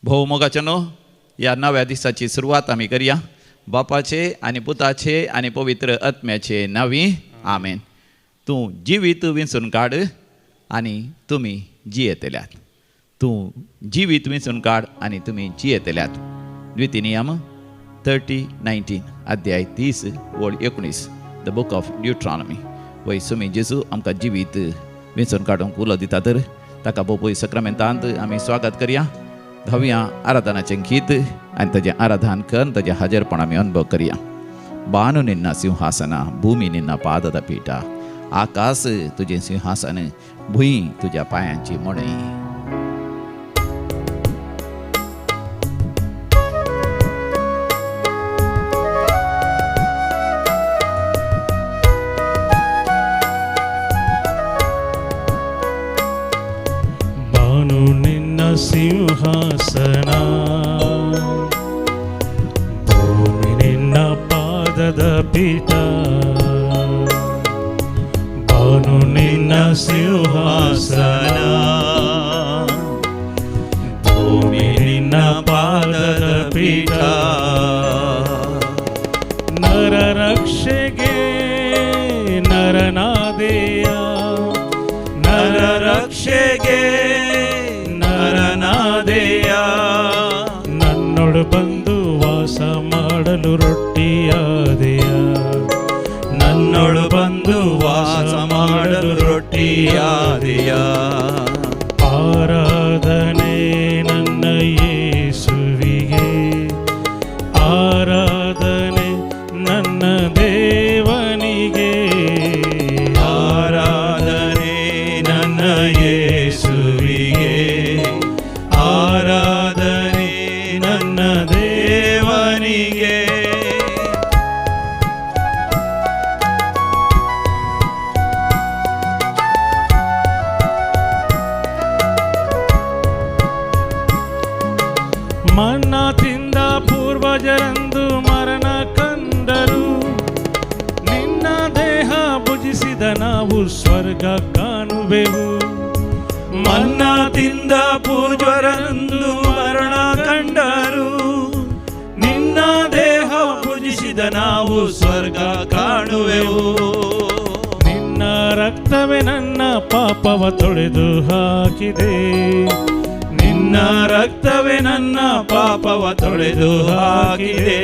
भोव मोगाचे न्हू ह्या नव्या दिसाची सुरवात आमी करया बापाचे आनी पुताचे आनी पवित्र आत्म्याचे नांवी आमेन. तूं जिवीत विंचून काड आनी तुमी जियेतल्यात. तूं जिवीत विंचून काड आनी तुमी जियेतल्यात. द्वितीय नियम 30:19 अध्याय 30 ओळ 19, the book of Deuteronomy. वय सुमी जेजू आमकां जिवीत विंचून काडूंक उलो दिता तर ताका बोपोय सक्रामेंतांत आमी स्वागत करया. धावया आराधनाचें गीत आनी ताजें आराधन करून ताजें हाजेरपण आमी अनुभव करया. बानू निन्ना सिंहासना, भूमी निन्ना पाददा पीठा, आकाश तुजें सिंहासन, भूंय तुज्या पांयांची मणई. ಸಿಂಹಾಸನ ಭೂಮಿ ನಿನ್ನ ಪಾದದ ಪೀಠ, ಬಾನು ನಿನ್ನ ಸಿಂಹಾಸನ, ಭೂಮಿ ನಿನ್ನ ಪಾದದ ಪೀಠ. ನರ ರಕ್ಷೆಗೆ ನರನಾದೆಯ, ನರ ರಕ್ಷೆಗೆ ನರನಾದೆಯ, ನನ್ನೊಡು ಬಂದು ವಾಸ ಮಾಡಲು ರೊಟ್ಟಿಯಾದೆಯ, ನನ್ನೊಳು ಬಂದು ವಾಸ ಮಾಡಲು ರೊಟ್ಟಿಯಾದೆಯ. ಆರಾಧನೆ ನನ್ನ ಯೇಸುವಿಗೆ, ಆರಾಧನೆ ನನ್ನ ದೇವನಿಗೆ, ಆರಾಧನೆ ನನ್ನ ಯೇಸುವಿಗೆ, ಆರಾಧನೆ ನನ್ನ ದೇವನಿಗೆ. ಮನ್ನಾ ತಿಂದ ಪೂರ್ವಜರಂದು ಮರಣ ಕಂಡರು, ನಿನ್ನ ದೇಹ ಭುಜಿಸಿದ ನಾವು ಸ್ವರ್ಗ ಕಾಣುವೆವು. ಮನ್ನಾ ತಿಂದ ಪೂರ್ವಜರಂದು ಮರಣ ಕಂಡರು, ನಿನ್ನ ದೇಹ ಪೂಜಿಸಿದ ನಾವು ಸ್ವರ್ಗ ಕಾಣುವೆವು. ನಿನ್ನ ರಕ್ತವೇ ನನ್ನ ಪಾಪವ ತೊಳೆದು ಹಾಕಿದೆ, ನಿನ್ನ ರಕ್ತವೇ ನನ್ನ ಪಾಪವ ತೊಳೆದು ಹಾಕಿದೆ.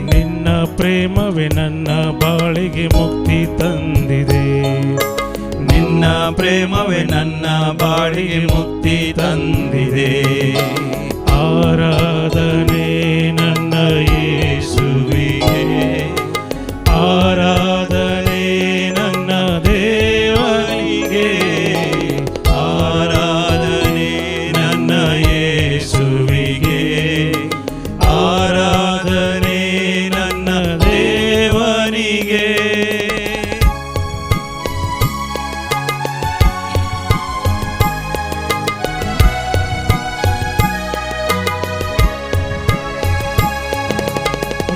ನಿನ್ನ ಪ್ರೇಮವೇ ನನ್ನ ಬಾಳಿಗೆ ಮುಕ್ತಿ ತಂದಿದೆ, ನಿನ್ನ ಪ್ರೇಮವೇ ನನ್ನ ಬಾಳಿಗೆ ಮುಕ್ತಿ ತಂದಿದೆ. ಆರಾಧನೆ ನನ್ನ ಯೇಸುವಿಗೆ, ಆರಾಧನೆ ನನ್ನ ದೇವನಿಗೆ, ಆರಾಧನೆ ನನ್ನ ಯೇಸುವಿಗೆ, ಆರಾಧನೆ ನನ್ನ ದೇವನಿಗೆ.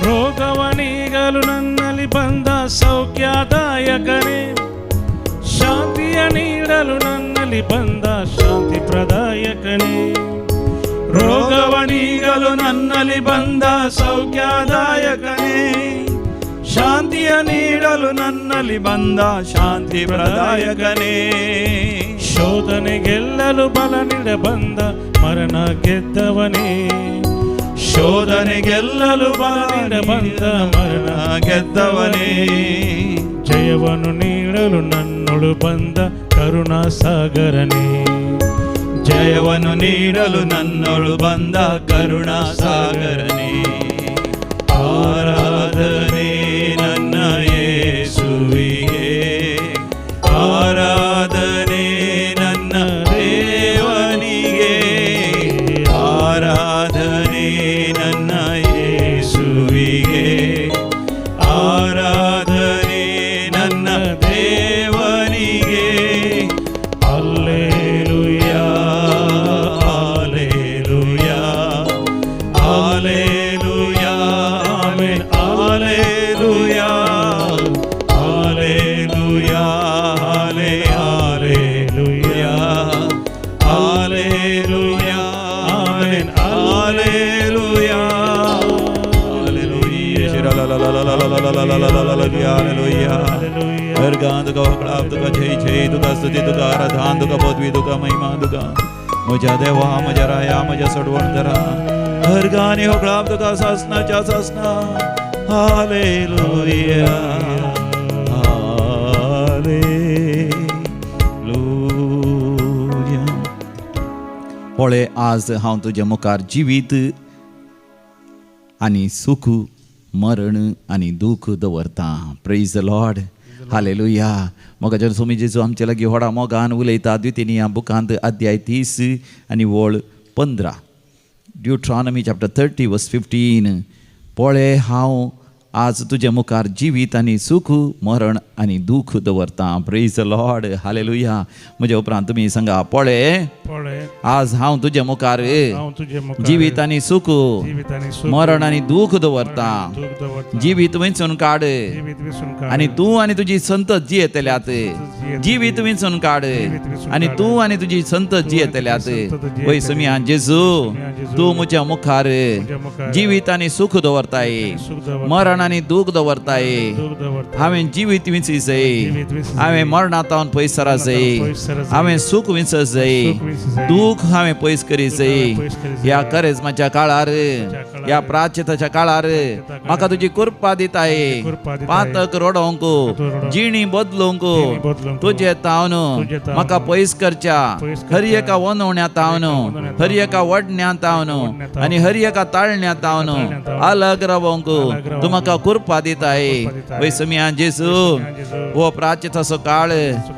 ರೋಗವ ನೀಗಲು ನನ್ನಲ್ಲಿ ಬಂದ ಸೌಖ್ಯದಾಯಕನೇ, ಶಾಂತಿಯ ನೀಡಲು ನನ್ನಲ್ಲಿ ಬಂದ ಶಾಂತಿ ಪ್ರದಾಯಕನೇ. ರೋಗವ ನೀಗಲು ನನ್ನಲ್ಲಿ ಬಂದ ಸೌಖ್ಯದಾಯಕನೇ, ಶಾಂತಿಯ ನೀಡಲು ನನ್ನಲ್ಲಿ ಬಂದ ಶಾಂತಿ ಪ್ರದಾಯಕನೇ. ಶೋಧನೆ ಗೆಲ್ಲಲು ಬಲ ನೀಡ ಬಂದ ಮರಣ ಗೆದ್ದವನೇ, ಶೋಧನೆ ಗೆಲ್ಲಲು ಬಲ ನೀಡ ಬಂದ ಮರಣ ಗೆದ್ದವನೇ. ಜಯವನ್ನು ನೀಡಲು ನನ್ನೊಳು ಬಂದ ಕರುಣಾ ಸಾಗರನೇ, ಜಯವನ್ನು ನೀಡಲು ನನ್ನೊಳು ಬಂದ ಕರುಣಾ ಸಾಗರನೇ. ಆರಾಧನೆ ನನ್ನ ಯೇಸುವಿಗೆ, ಆರಾಧನೆ ನನ್ನ ದೇವನಿಗೆ, ಆರಾಧನೆ ನನ್ನ ಯೇಸುವಿಗೆ, ಆರಾಧನೆ ನನ್ನ ದೇವನಿಗೆ. Alleluia, alleluia, alleluia, amen. Hallelujah. अर्गां तुका होगळाप तुका जय जय तुका स्तुती तुका आराधन तुका पदवी तुका महिमा तुका म्हज्या देवा म्हज्या राया म्हज्या सोडवण करा। अर्गांनी होगळाप तुका सासनाच्या सासना। Hallelujah hallelujah. पळय आज हांव तुज्या मुखार जिवीत आनी सुख मरण आनी दूख दवरता। Praise the Lord. Hallelujah. मोगाच्या स्वामी जेजू आमचे लागीं व्हडा मोगान उलयता। द्वितीय बुकांत अध्याय 30 आनी वळ 15, ड्युट्रॉनॉमी चॅप्टर 30 वर्स 15। पळय हांव आज तुज्या मुखार जिवीत आनी सुख मरण आनी दूख दवरता। Praise the Lord. Hallelujah. म्हज्या उपरांत तुमी सांगा, पळय आज हांव तुज्या मुखार जिवीत आनी सुख मरण आनी दूख दवरता। जिवीत विंचून काड आनी तूं आनी तुजी संतत जियेतल्यात। जिवीत विंचून काड आनी तूं आनी तुजी संतत जियेतल्यात। वय समिया जेजू तूं म्हज्या मुखार जिवीत आनी सुख दवरताय, मरण आनी दूख दवरताय। हांवें जिवीत विंची जाय, हांवें मरणांत पयस सरा जाय, हांवें सुख विंच जाय, दूख हांवें पयस करी जाय। ह्या करेजमाच्या काळार, ह्या प्राचिताच्या काळार म्हाका तुजी कृपा दिताय। पातक रडोवंक, जिणी बदलूंक, तुजे तावन म्हाका पयस करच्या हर एका वनवण्या तावन, हर एका वडण्या तावन आनी हर एका ताळण्या तावन अलग रावोंक तूं म्हाका कृपा दिताय। वय समिया जेजू हो प्राचिताचो काळ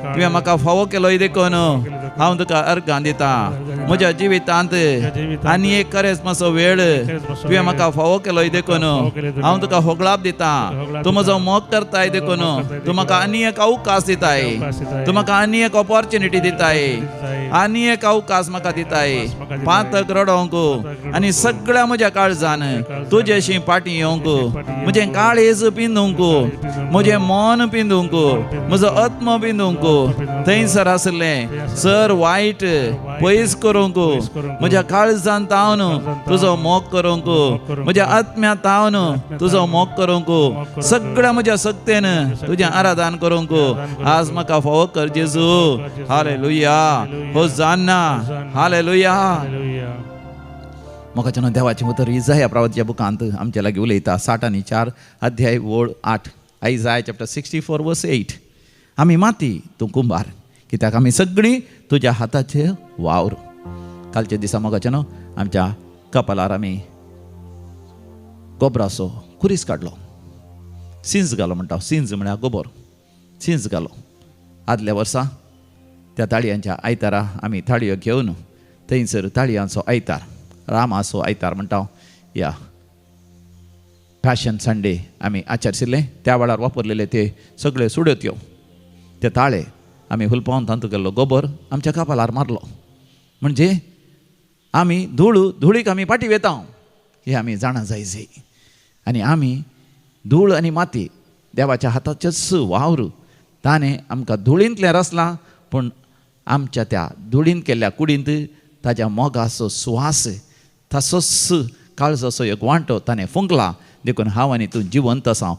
तुवें म्हाका फावो केलो देखून हांव तुका अर्गां दिता। म्हज्या जिवितांत आनी एक करेजमाचो वेळ तुवें म्हाका फावो केलो देखून हांव तुका होगळाप दिता। तूं म्हजो मोग करताय देखून तूं म्हाका आनी एक अवकाश दिताय, तूं म्हाका आनी एक ऑपॉर्च्युनिटी दिताय, आनी एक अवकाश म्हाका दिताय। पातक रडोवंक आनी सगळ्या म्हज्या काळजान तुजेशी फाटीं येवंक, म्हजें काळीज पिंदूंक, म्हजें मन पिंदूंक, म्हजो आत्मो पिंदूंक, थंयसर आसलें सर वायट पयस करूंक, म्हज्या काळजान तावन तुजो मोग करूंक, म्हज्या आत्म्या तावन तुजो मोग करूंक, सगळ्या म्हज्या शक्तेन तुजें आराधन करूंक आज म्हाका फावो कर जेजू। हालेलुया। होजान्ना। हालेलुया। मोगाच्या देवाचें उतर इजाया प्रवाच्या बुकांत आमच्या लागीं उलयता। 64 अध्याय वळ 8, आयजाया चॅप्टर 64 वर्स 8। आमी माती तूं कुंभार, कित्याक आमी सगळीं तुज्या हाताचे वावर। कालच्या दिसा मोगाच्या न्हू आमच्या कपालार आमी गोबराचो खुरीस काडलो, सिंज घालो म्हणटा। सिंज म्हळ्यार गोबर, सिंज घालो। आदल्या वर्सा त्या ताळयांच्या आयतारा आमी थाळयो घेवन थंयसर ताळयांचो आयतार, रामाचो आयतार म्हणटा, या फॅशन संडे आमी आचरशिल्ले। त्या वेळार वापरलेले ते सगळे सुडत्यो, ते ताळे आमी हुलपावन तांतू केल्लो गोबर आमच्या कपालार मारलो। म्हणजे आमी धूळ धुळीक आमी फाटीं वेता हें आमी जाणा जाय जाय। आनी आमी धूळ आनी माती देवाच्या हाताचेच वावर, ताणें आमकां धुळींतलें रचलां, पूण आमच्या त्या धुळींत केल्ल्या कुडींत ताज्या मोगाचो सुवास, तसोच काळजाचो एक वांटो ताणें फुंकला। देखून हांव आनी तूं जिवंत आसा।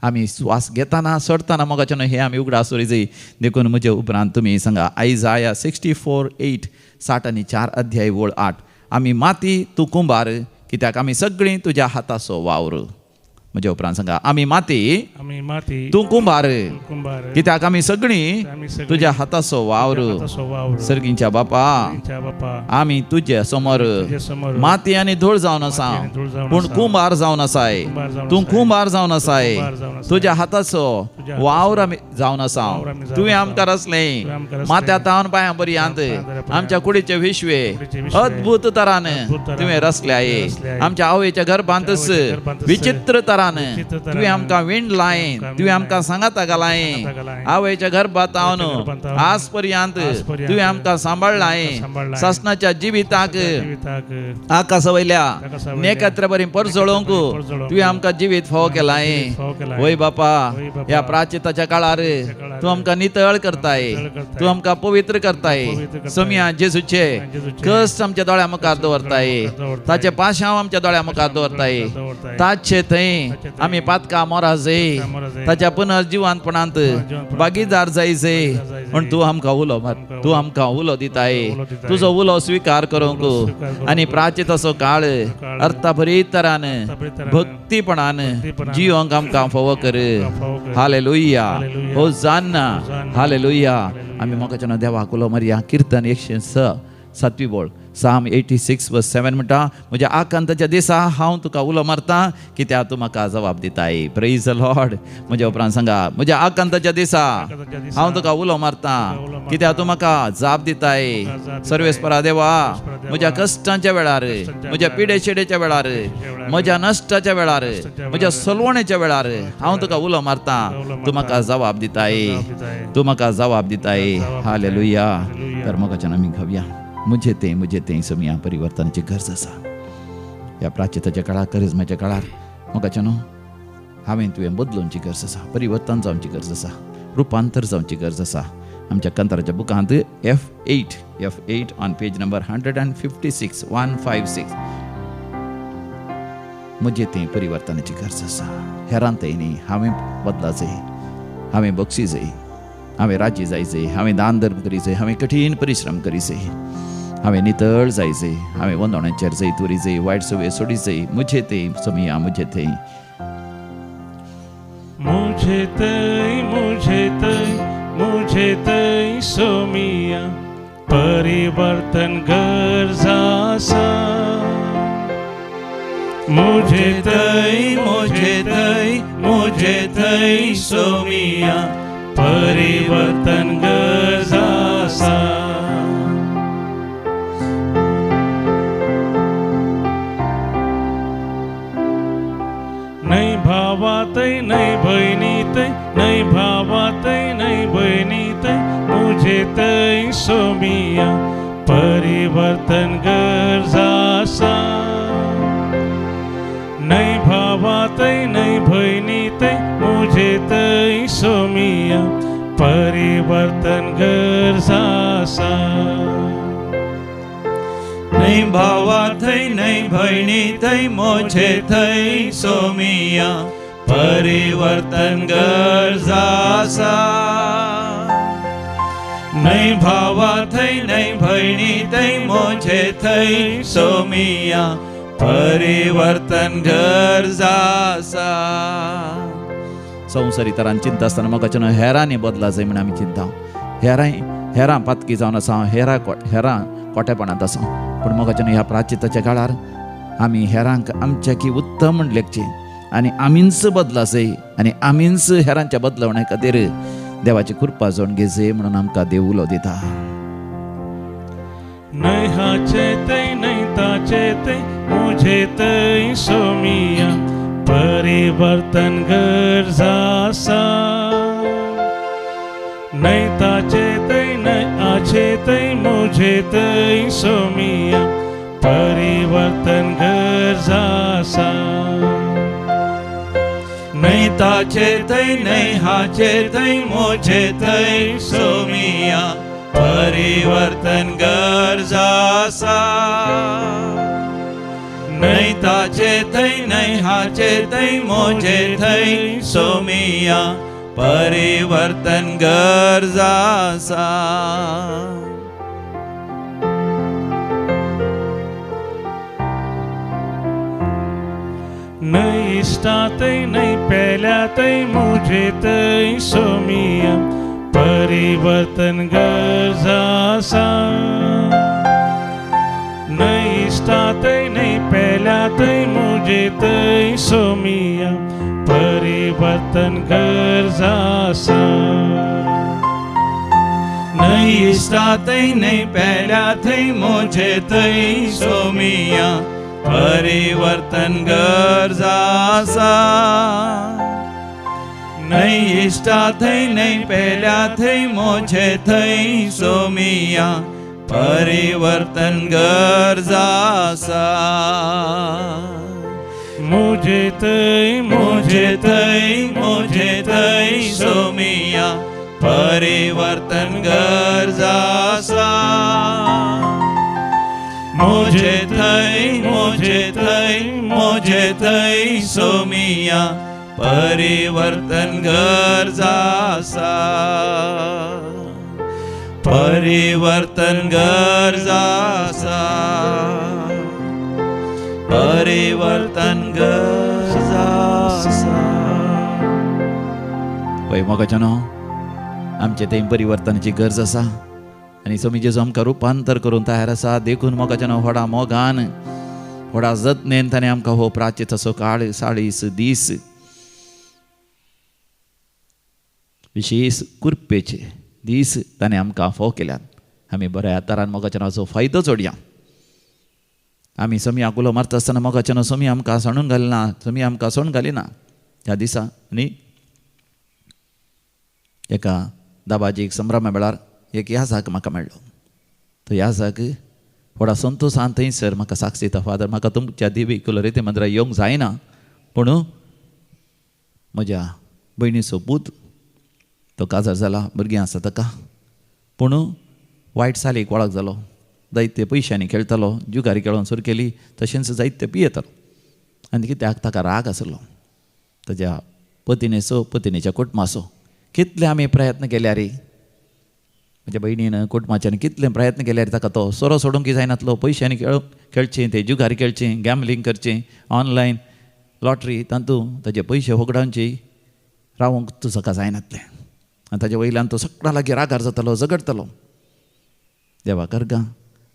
आमी श्वास घेताना सोडताना मोगाचें न्हू हें आमी उगडास दवरी जाय। देखून म्हजे उपरांत तुमी सांगा आयजाया 64:8, 64 अध्याय वळ 8। आमी माती तूं कुंभार, कित्याक आमी सगळीं तुज्या हाताचो वावर। म्हजे उपरांत सांगा आमी माती तूं कुंभार, कित्याक आमी सगळीं तुज्या हाताचो वावर। सर्गींच्या बापा आमी तुज्या समोर माती आनी धूळ जावन आसा, पूण कुंभार जावन आसाय। तूं कुंभार जावन आसाय, तुज्या हाताचो वावर आमी जावन आसा। तुवें आमकां रचलें माथ्या तावन पांयां पर्यंत, आमच्या कुडीचे विश्वे अद्भुत तरान तुवें रचल्याय। आमच्या आवयच्या गर्भांतच विचित्र तरान तुवें आमकां विणलाय, तुवें आमकां सांगाता घालाय। आवयच्या गर्भांत आज पर्यंत तुवें आमकां सांबाळलाय। सासणाच्या जिविताक आकाशा वयल्या नेकत्र बरी परजळोवंक तुवें आमकां जिवीत फावो केलाय। वय बापा ह्या प्राचिताच्या काळार तूं आमकां नितळ करताय, तूं आमकां पवित्र करताय। समिया जेजूचे कश्ट आमच्या दोळ्या मुखार दवरताय, ताचे पाशांव आमच्या दोळ्या मुखार दवरताय। ताचे थंय आमी पातकां मोराजय, ताच्या पुनर्जिवंतपणांत भागीदार जायजय म्हण तूं आमकां उलो मार, तूं आमकां उलो दिताय. तुजो उलो स्विकार करूंक आनी प्राचिताचो काळ अर्थाभरीत तरान भक्तीपणान जिवंक आमकां फावो कर. Hallelujah, hosanna, hallelujah. आमी मोगाच्यान देवाक उलो मारया. किर्तन 106 सातवी बोळ, Psalm 86:7 म्हणटा, म्हज्या आकांताच्या दिसा हांव तुका उलो मारता कित्याक तूं म्हाका जबाब दिताय. Praise the Lord. म्हज्या उपरांत सांगा, म्हज्या आकांताच्या दिसा हांव तुका उलो मारता कित्याक तूं म्हाका जाप दिताय. सर्वेस्परा देवा, म्हज्या कश्टांच्या वेळार, म्हज्या पिडेशेडेच्या वेळार, म्हज्या नश्टाच्या वेळार, म्हज्या सलवणेच्या वेळार हांव तुका उलो मारता, तूं म्हाका जबाब दिताय, तूं म्हाका जबाब दिताय. हालेलुया. तर मोगाच्यान आमी घेवया. मुझे तें समिया परिवर्तनाची गरज आसा. ह्या प्राचिताच्या काळार, करिज्माच्या काळार मोगाच्यान हांवें तुवें बदलोवची गरज आसा, परिवर्तन जावची गरज आसा, रुपांतर जावची गरज आसा. आमच्या कंत्राच्या बुकांत F8 on page number 156 156. म्हजें तें परिवर्तनाची गरज आसा. हेरान तें न्ही, हांवें बदला जाय, हांवें बक्षी जाय, हांवें राजी जाय जाय, हांवें दान धर्म करी जाय, हांवें कठीण परिश्रम करी जाय, हांवें नितळ जाय जाय, हांवें वंदोणाचेर जैत उरी जाय, वायट सवय सोडी जाय. मुझे तें समिया, मुझे तें, मुझे तें, मुझे तें, मुझे तें सोमिया परिवर्तन गरज आसा. मुझे तें, मुझे तें, मुझे तें सोमिया परिवर्तन गरज आसा. नहीं भावातय नहीं भयणीतय, नहीं भावातय नहीं भयणीतय, मुझे तय सोमिया परिवर्तन गरज आसा. नहीं भावातय नहीं भयणीतय, मुझे तय सोमिया परिवर्तन गरज आसा. नहीं भावा थई नहीं भयणी थई मोझे थई सोमिया परिवर्तन गरज आसा. नहीं भावा थई नहीं भयणी थई मोझे थई सोमिया परिवर्तन गरज आसा. संवसारी तरान चिंता आसतना मोगाच्यान हेरांनी बदला जाय म्हण आमी चिंता. हेरां पातकी जावन आसा, हेरां कोटेपणांत आसा. पूण मोगाच्यान ह्या प्राचिताच्या काळार आमी हेरांक आमच्या की उत्तम म्हण लेखचें आनी आमीच बदला जाय आनी आमीच हेरांच्या बदलवण्या खातीर देवाची कृपा जावन घेजय म्हणून आमकां देव उलो दिता. नहीं हाचे तय नहीं ताचे तय, मुझे तय सोमिया परिवर्तन गरज आसा. नहीं ताचे तय नहीं आचे तय, मुझे तय सोमिया परिवर्तन गरज आसा. नहीं ताचे तय नहीं हाचे तय, मुझे तय सोमिया परिवर्तन गरज आसा. नहीं ताचे तय नहीं हाचे तय, मुझे तय सोमिया परिवर्तन गरज आसा. नहीं इष्टातय नहीं पहल्यातय, मुझे तय सोमिया परिवर्तन गरज आसा. नहीं इष्टातय नहीं पहल्यातय, मुझे तय सोमिया परिवर्तन गरज आसा. नहीं इष्टातय नहीं पहल्यातय, मुझे तय सोमिया परिवर्तन गरज आसा. नहीं इष्टातय नहीं पहल्यातय, मुझे तय सोमिया परिवर्तन गरज आसा. मुझे तय, मुझे तय, मुझे तय सोमिया परिवर्तन गरज आसा. मोजे थंय मोजे थंय मोजे थंय सोमिया परिवर्तन गरज आसा, परिवर्तन गरज आसा, परिवर्तन गरज आसा. पळय मोगाच्यानो, आमचें थंय परिवर्तनाची गरज आसा आनी स्वामी जेजू आमकां रुपांतर करून तयार आसा. देखून मोगाच्यानो व्हडा मोगान व्हडा जतनेन ताणें आमकां हो प्राचीत काळ 40 दीस विशेष कृपेचे दीस ताणें आमकां फोव केल्यात. आमी बऱ्या तरान मोगाच्यानाचो फायदो जोडया. आमी सोमी उलो मारता आसतना मोगाच्यानो सोमी आमकां सांडून घालिना, सोमी आमकां सोडून घालिना. त्या दिसा न्ही एका दाबाजीक संभ्रमा वेळार एक याजाक म्हाका मेळ्ळो. तो याजाक व्हडा संतोशान थंयसर म्हाका साक्ष दिता, फादर म्हाका तुमच्या देवी कुलरेते मंदिरां येवंक जायना, पूण म्हज्या भयणीचो पूत तो काजार जाला, भुरगीं आसा ताका, पूण वायट सालीक वळख जालो, जायते पयशांनी खेळटालो, जुगारी खेळोन सुरू केली, तशेंच जायते पियेतालो आनी कित्याक ताका राग आसलो ताज्या पतिनेचो, पतिनेच्या कुटुंबाचो. कितले आमी प्रयत्न केल्यार म्हज्या भयणीन कुटुंबाच्यान कितले प्रयत्न केल्यार ताका तो सोरो सोडूंक जायनातलो, पयशांनी खेळचें, ते जुगारी खेळचें, गॅमलींग करचें, ऑनलायन लॉटरी तातूंत ताजे पयशे होगडावचे रावंक ताका जायनातलें आनी ताजे वयल्यान तो सगळ्यां लागीं रागार जातालो, झगडटालो. देवा करगा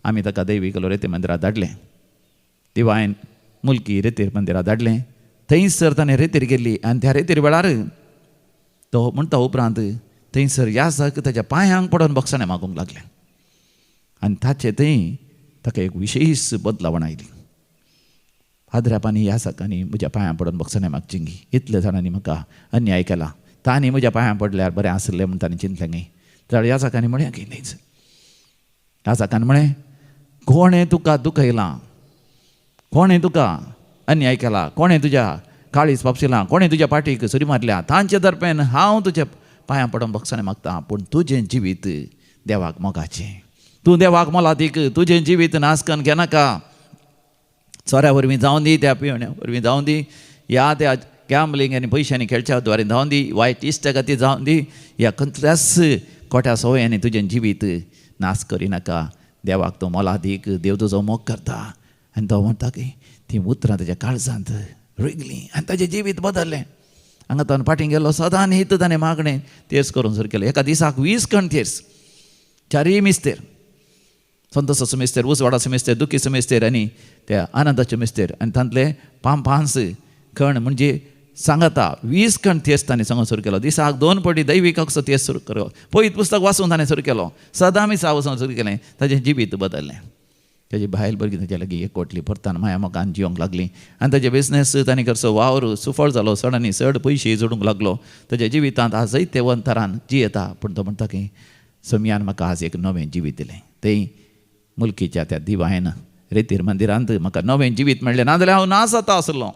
आमी ताका दैवी रेती मंदिरां धाडलें, दिवायन मुलकी रेतीर मंदिरां धाडलें. थंयसर ताणें रेतीर गेल्ली आनी त्या रेतीर वेळार तो म्हणटा उपरांत थंयसर याजक ताच्या पांयांक पडोन बक्षाणें मागूंक लागलें आनी ताचे थंय ताका एक विशेष बदलावण आयली. फादरापांनी याजकांनी म्हज्या पांयां पडोन बक्षाणें मागची, इतले जाणांनी म्हाका अन्याय केला, तांणी म्हज्या पांयां पडल्यार बरें आसलें म्हूण तांणी चिंतलें न्ही. जाल्यार याजकांनी म्हळें की न्हीच, याजकान म्हळें कोणें तुका दुखयलां, कोणें तुका अन्याय केला, कोणें तुज्या काळीज पापशिलां, कोणें तुज्या पाटीक सुरी मारल्या, तांचे दरम्यान हांव तुज्या पांयां पडोन बक्षाणें मागता, पूण तुजें जिवीत देवाक मोगाचें, तूं देवाक मोलादीक, तुजें जिवीत नाश करून घेनाका. सोऱ्या वरवीं जावं दी, त्या पिवण्या वरवीं जावं दी, ह्या त्या गॅम्बलिंग आनी पयशांनी खेळच्या द्वारे जावं दी, वायट इश्टागती जावं दी, ह्या खंयच्याच खोट्या संवयांनी तुजें जिवीत नाश करिनाका. देवाक तो मोलादीक, देव तुजो मोग करता. आनी तो म्हणटा की तीं उतरां ताज्या काळजांत रिगलीं आनी ताजें जिवीत बदल्लें. हांगा तो फाटीं गेलो, सदां न्हीत ताणें मागणें तेर्स करून सुरू केलें. एका दिसाक 20 कण तेर्स, चारूय मिस्तेर, संतोषाचो मिस्तेर, उजवाडाचो मिस्तेर, दुखीचो मिस्तेर आनी त्या आनंदाचो मिस्तेर, आनी तांतले 5-5 कण म्हणजे सांगाता 20 कण तेर्स ताणें सांगून सुरू केलो. दिसाक 2 पटी दैवीक असो तेर्स सुरू केलो. पयत पुस्तक वाचून ताणें सुरू केलो, सदां मिसा वचून सुरू केलें. ताजें जिवीत बदल्लें. ताजी बायल भुरगीं ताज्या लागीं एकवटली, परतान माया मोगान जिवंक लागली आनी ताजे बिजनेस ताणें करचो वावर सुफळ जालो, चड आनी चड पयशे जोडूंक लागलो. ताज्या जिवितांत आजय ते वंतरान जियेता, पूण तो म्हणटा की सोमयान म्हाका आज एक नवें जिवीत दिलें. थंय मुलकीच्या त्या दिवायन रेतीर मंदिरांत म्हाका नवें जिवीत मेळ्ळें, नाजाल्यार हांव नास जाता आसलो.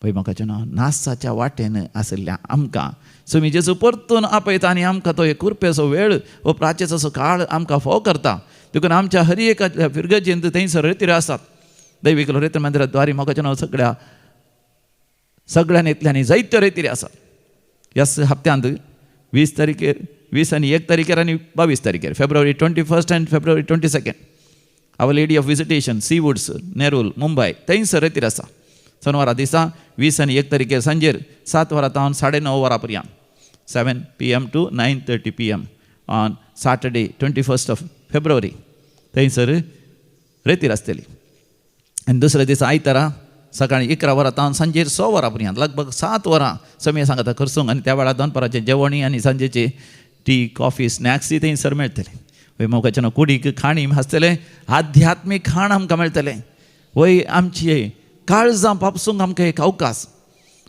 पळय म्हाका नांव नासाच्या वाटेन आशिल्ल्या आमकां स्वामी जेजू परतून आपयता आनी आमकां तो एक कृपेचो वेळ हो प्राचेचो काळ आमकां फोव करता. देखून आमच्या हर एका फिरगजेंत थंयसर रेतीर आसात. दैवीक रेतीर मंदिरा द्वारी म्हाका नांव सगळ्या सगळ्यांनी इतल्यांनी जायत्यो रेतीर आसात. ह्याच हप्त्यांत 20 तारखेर, 20 आनी 1 तारखेर आनी 22 तारखेर, February 21 आनी February 22, our lady of visitation, Seawoods, Nerul, Mumbai, थंयसर रेतीर आसा. सोनवारा दिसा 20 आनी 1 तारखेर सांजेर 7 वरां तावन 9:30 वरां पर्यंत, 7 PM to 9:30 PM on Saturday 21 of February थंयसर रेतीर आसतली. आनी दुसऱ्या दिसा आयतारा सकाळीं 11 वरां तावन सांजेर 6 वरां पर्यंत, लगभग 7 वरां समय सांगता खर्चूंक. आनी त्या वेळार दनपाराचें जेवणूय आनी सांजेचे टी, कॉफी, स्नॅक्सूय थंयसर मेळटले. वय मोगाच्या कुडीक खाणी आसतलें, आध्यात्मीक खाण आमकां मेळटलें. वय आमची काळजां पापसूंक आमकां एक अवकाश.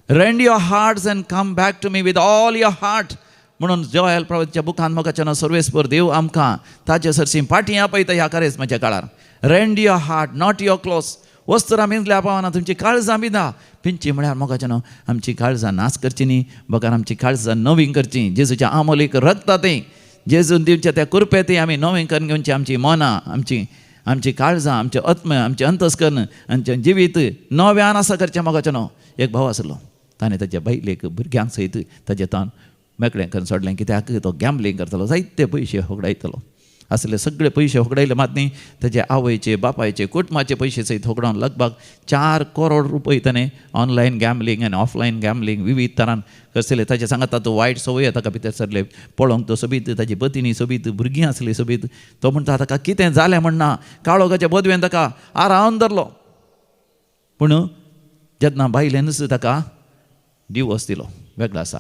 Rend your hearts and come back to me with all your heart म्हणून जोएल प्रभूच्या बुकान मोगाच्या सर्वेस्पर देव आमकां ताचे सरशी पाटी आपयता ह्या करेस्माच्या काळार. Rend your heart not your clothes. वस्त्रां बिंदल्या पावना, तुमची काळजां बिंदा. पिंची म्हळ्यार मोगाच्या न्हू आमची काळजां नाश करची न्ही, बगर आमची काळजां नवीन करची. जेजूच्या आमोलीक रगता तें, जेजून दिवच्या त्या कुरपे तें आमी नवीन करून घेवची. आमची मनां, आमची आमची काळजां, आमचें आत्म, आमचें अंतस्कर्ण, आमचें जिवीत नव्यान आसा करचें मोगाचें न्हू. एक भाव आसलो, ताणें ताच्या बायलेक भुरग्यांक सयत ताजें तान मेकळें करून सोडलें. कित्याक तो गॅम्बलींग करतलो, जायते पयशे होगडायतलो आसले, सगळे पयशे होगडायले मात न्ही, ताजे आवयचे बापायचे कुटुंबाचे पयशे सयत होगडावन लगभग 4 करोड रुपये ताणें ऑनलायन गॅम्बलींग आनी ऑफलायन गॅम्बलींग विविध तरान कसले. ताचे सांगाता तो वायट संवय ताका भितर सरले, पळोवंक तो सोबीत, ताजी पतिनी सोबीत, भुरगीं आसली सोबीत. तो म्हणटा ताका कितें जालें म्हणना, काळोखाच्या बदवेन ताका आरावन धरलो. पूण जेन्ना बायलेनूच ताका डिवोर्स दिलो वेगळो आसा,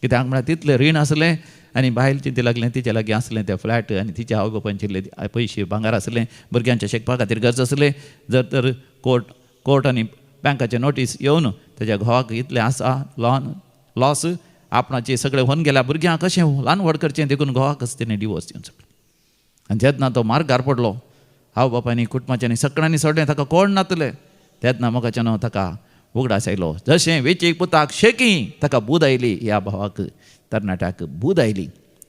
कित्याक म्हळ्यार तितलें रीण आसलें आनी बायल चिंती लागलें, तिच्या लागीं आसलें तें फ्लॅट आनी तिच्या आवय बापायन पयशे भांगर आसलें, भुरग्यांच्या शिकपा खातीर गरज आसलें. जर तर कोर्ट आनी बँकाचे नोटीस येवन ताच्या घोवाक इतलें आसा लॉन लॉस आपणाचे सगळें होवन गेल्या, भुरग्यांक कशें ल्हान व्हड करचें, देखून घोवाकच तेणें डिवोर्स दिवन सोडलो. आनी जेन्ना तो मार्गार पडलो, आवय बापायनी कुटुंबाच्यांनी सगळ्यांनी सोडलें, ताका कोण नातलें. तेन्ना मोगाच्यान ताका उगडास आयलो, जशें वेचीक पुताक शेकी ताका बूद आयली, ह्या भावाक तरणाट्याक बूद आयली.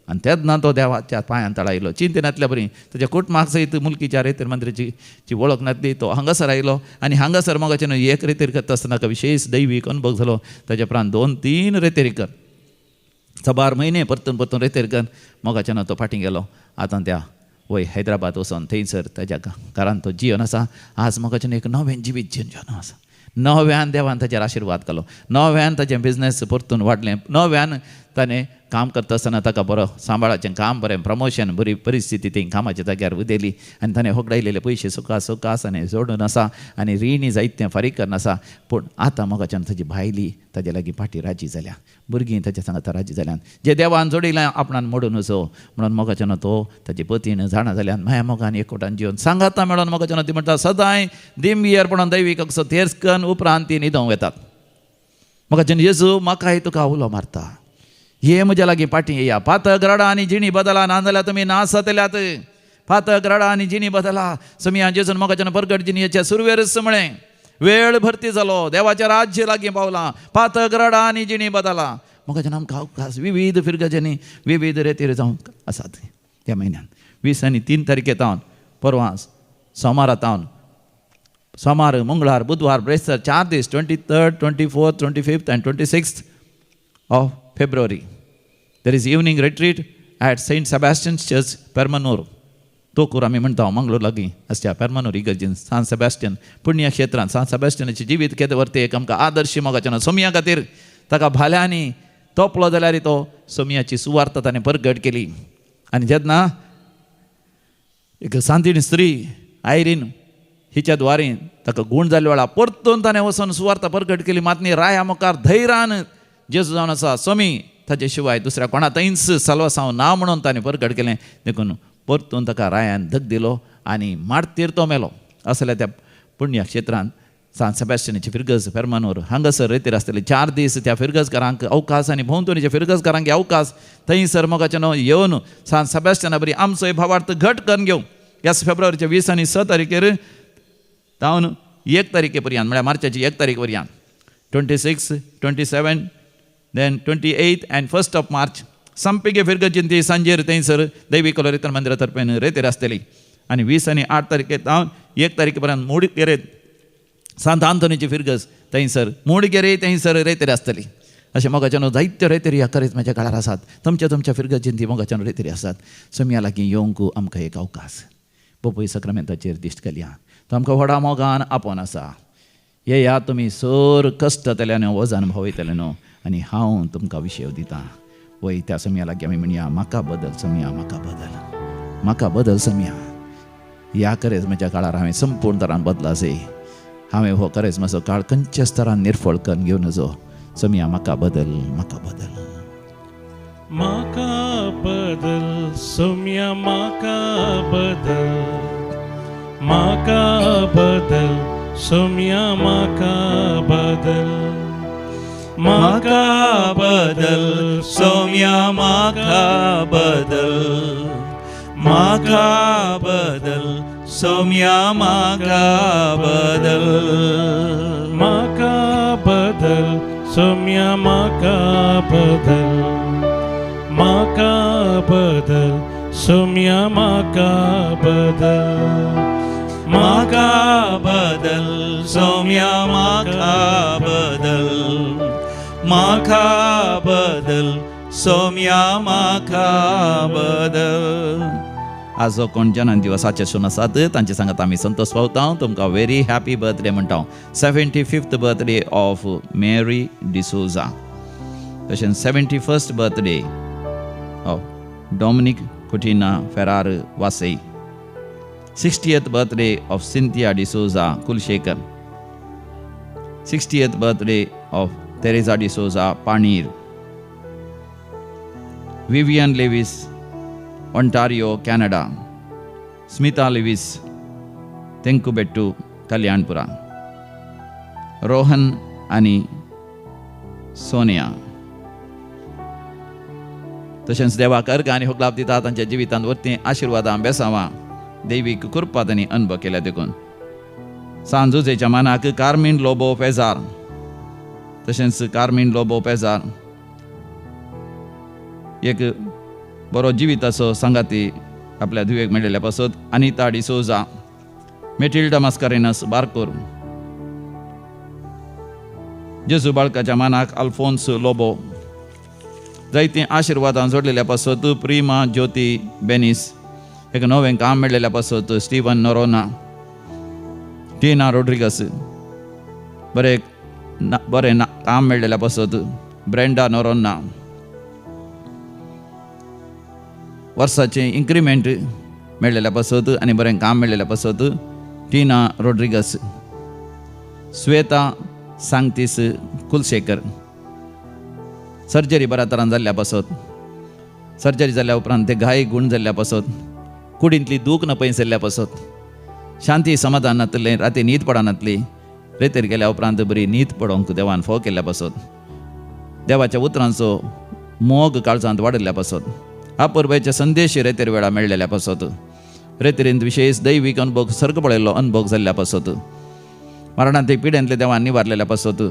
आनी तेन्ना तो देवाच्या पांयान तळायलो, चिंतनातल्या बरी ताच्या कुटुंबाक सयत मुलकीच्या रेतीर मंदिराची ची वळख नासली. तो हांगासर आयलो आनी हांगासर मोगाचें एक रेतीर करता आसतना ताका विशेश दैवीक अनुभव जालो. ताच्या उपरांत 2-3 रेतीर कर, साबार म्हयने परतून परतून रेतीर कर मोगाच्यान तो फाटीं गेलो. आतां त्या वय हैदराबाद वचोन थंयसर ताच्या घरान तो जिवन आसा. आज मोगाच्यान एक नवें जिवीत जिवन आसा. नव्यान देवान ताचेर आशिर्वाद घालो, नव्यान ताचें बिजनेस परतून वाडलें, नव्यान ताणें काम करता आसतना ताका बरो सांबाळाचें काम, बरें प्रमोशन, बरी परिस्थिती थंय कामाच्या जाग्यार उदेली आनी ताणें होगडायलेले पयशे सुका सुकास आनी जोडून आसा आनी रिणी जायतें फारीक करून आसा. पूण आतां मोगाच्यान ताजी भायली ताजे लागीं फाटी राजी जाल्या, भुरगीं ताच्या सांगाता राजी जाल्यान, जे देवान जोडिलें आपणान मोडून वचो म्हणून मोगाच्यान तो ताजे पतीन जाणा जाल्यान माया मोगान एकवटान जिवन सांगाता मेळोन मोगाच्यान ती म्हणटा सदांय दिमगियर पणून दैवीक असो तेर्स करून उपरांत ती न्हिदोंक वेतात. मोगाच्यान जेजू म्हाकाय तुका उलो मारता, हे म्हज्या लागीं फाटीं येया, पातक रडा आनी जिणी बदला, ना जाल्यार तुमी नासतल्यात. पातक रडा आनी जिणी बदला. समिया जेजून मोगाच्यान परगट जिणेच्या सुरवेरच म्हळें, वेळ भरती जालो, देवाचें राज्य लागीं पावलां, पातक रडा आनी जिणी बदला. मोगाच्यान आमकां अवकाश विविध फिरगजांनी विविध रेतीर जावंक आसात. त्या म्हयन्यान 20 आनी 3 तारखे तावन परवां सोमारा तावन, सोमार मंगळार बुधवार ब्रेस्तार 4 दीस 23rd 24th 25th and 26th of February. There is evening retreat at Saint Sebastian's Church, Permanur. Thokur आमी म्हणटा मंगळूर लागीं आसच्या पेरमानूर इगर्जीन सान सेबास्टियन पुण्यक्षेत्रान सान सेबास्टियनाचें जिवीत केदें व्हरतें एक आमकां आदर्श मोगाचें. सोमया खातीर ताका भाल्यांनी तोपलो जाल्यार तो सोमयाची सुवार्थ ताणें परगट केली. आनी जेन्ना एक सांतीण स्त्री आयरीन हिच्या द्वारे ताका गूण जाल्ल्या वेळार परतून ताणें वचून सुवार्थ परगट केली. मात न्ही राया मुखार धैर्यान जेजू जावन आसा स्वामी ताचे शिवाय दुसऱ्या कोणा थंयच साल्वासांव ना म्हणून ताणें परगट केलें. देखून परतून ताका रायान धग दिलो आनी मार्तीर तो मेलो. असल्या त्या पुण्यक्षेत्रान सान सेबास्टियनाची फिरगज पेरमानूर हांगासर रेतीर आसतले 4 दीस त्या फिरगजकारांक अवकाश आनी भोंवतणीच्या फिरगजकारांक अवकाश थंयसर मोगाचें न्हू येवन सान सेबास्टियना बरी आमचोय भावार्थ घट करून घेवं. ह्याच फेब्रुवारीच्या 20 आनी 6 तारखेर तावन 1 तारखे पर्यंत म्हळ्यार मार्चाची 1 तारीख पर्यंत 26, 27, then 28 and 1st of March संपिगे फिरगजीन ती सांजेर थंयसर दैवी कलोरितन मंदिरा तर्फेन रेतीर आसतली. आनी 20 आनी 8 तारखे तावन 1 तारखे पर्यंत मुडगेरे सांत आंतोनीची फिरगज थंयसर मुडगेरे थंयसर रेतीर आसतली. अशें मोगाच्यान जायत्यो रेतीरी ह्या करिज्माच्या काळार आसात. तुमच्या तुमच्या फिरगजीन ती मोगाच्यान रेतीरी आसात. सोमया लागीं येवंक आमकां एक अवकाश. पोपय सक्रामेंताचेर दिश्ट घालया, तो आमकां व्हडा मोगान आपोवन आसा. येया तुमी सर कश्ट जातले न्हू, वजन भावयतले न्हू, आनी हांव तुमकां विशय दितां. वय त्या समिया लागीं आमी म्हणया, म्हाका बदल समिया, म्हाका बदल, म्हाका बदल समिया. ह्या करेजमाच्या काळार हांवें संपूर्ण तरान बदला जाय. हांवें हो करेजमाचो काळ खंयच्याच तरान निर्फळ करून घेवन नजो. समिया म्हाका बदल, म्हाका बदल, म्हाका बदल सोम्या, म्हाका बदल, म्हाका बदल सोम्या, म्हाका बदल, म्हाका बदल सोम्या, म्हाका बदल, म्हाका बदल सोम्या, म्हाका बदल, म्हाका बदल सोम्या, म्हाका बदल, म्हाका बदल सोम्या, म्हाका बदल, म्हाका बदल सोम्या म्हाका बदल म्हाका बदल सोम्या म्हाका बदल. आज जो कोण जन्म दिवसाचे सून आसात तांचे सांगात आमी संतोष पावता. तुमकां व्हेरी हॅपी बर्थडे म्हणटा. 75th birthday of Mary D'Souza, तशेंच 71st birthday of Dominic Coutinho Ferrer Vasai, 60th birthday of Cynthia D'Souza Kulshekar, 60th birthday of Teresa D'Souza Panir, Vivian Lewis Ontario Canada, Smita Lewis Tenkubettu Kalyanpura, Rohan आनी सोनिया. तशेंच देवाक अर्घ आनी होगलाप दिता तांच्या जिवितांत वरतीं आशिर्वादां बेसावां दैवीक कृपा तांणी अनुभव केल्या देखून. सांत जुजेच्या मानाक कार्मीन लोबो पेजार, तशेंच कार्मीन लोबो पेजार एक बरो जिविताचो सांगाती आपल्या धुवेक मेळिल्ल्या पासत अनिता डिसोजा, मेटिल्डा मास्कारेनस बारकोर, जेजू बाळकाच्या मानाक अल्फोन्स लोबो, जायतीं आशिर्वादां जोडलेल्या पासत प्रिमा ज्योती बेनीस, एक नवें काम मेळिल्ल्या पासत स्टीवन नोरोना, टिना रोड्रिगस, बरें बरें काम मेळिल्ल्या पासत ब्रेंडा नोरोना, वर्साचें इन्क्रिमेंट मेळिल्ल्या पासत आनी बरें काम मेळिल्ल्या पासत टिना रोड्रिगस, श्वेता सांगतीस कुलशेखर, सर्जरी बऱ्या तरान जाल्ल्या पासत, सर्जरी जाल्ल्या उपरांत ते घाय गूण जाल्ल्या पासत, कुडींतली दूख न पयस जाल्ल्या पासत, शांती समाधान नातलें, राती न्हीद पडनातली, रेतेर गेल्या उपरांत बरी न्हीद पडोवंक देवान फोव केल्ल्या पासत, देवाच्या उतरांचो मोग काळजांत वाडिल्ल्या पासत, अपुरबायेचे संदेश रेतेर वेळा मेळिल्ल्या पासत, रेतेरींत विशेष दैवीक अनुभव सर्ग पळयल्लो अनुभव जाल्ल्या पासत, मरणांत पिड्यांतले देवान निवारलेल्या पासत,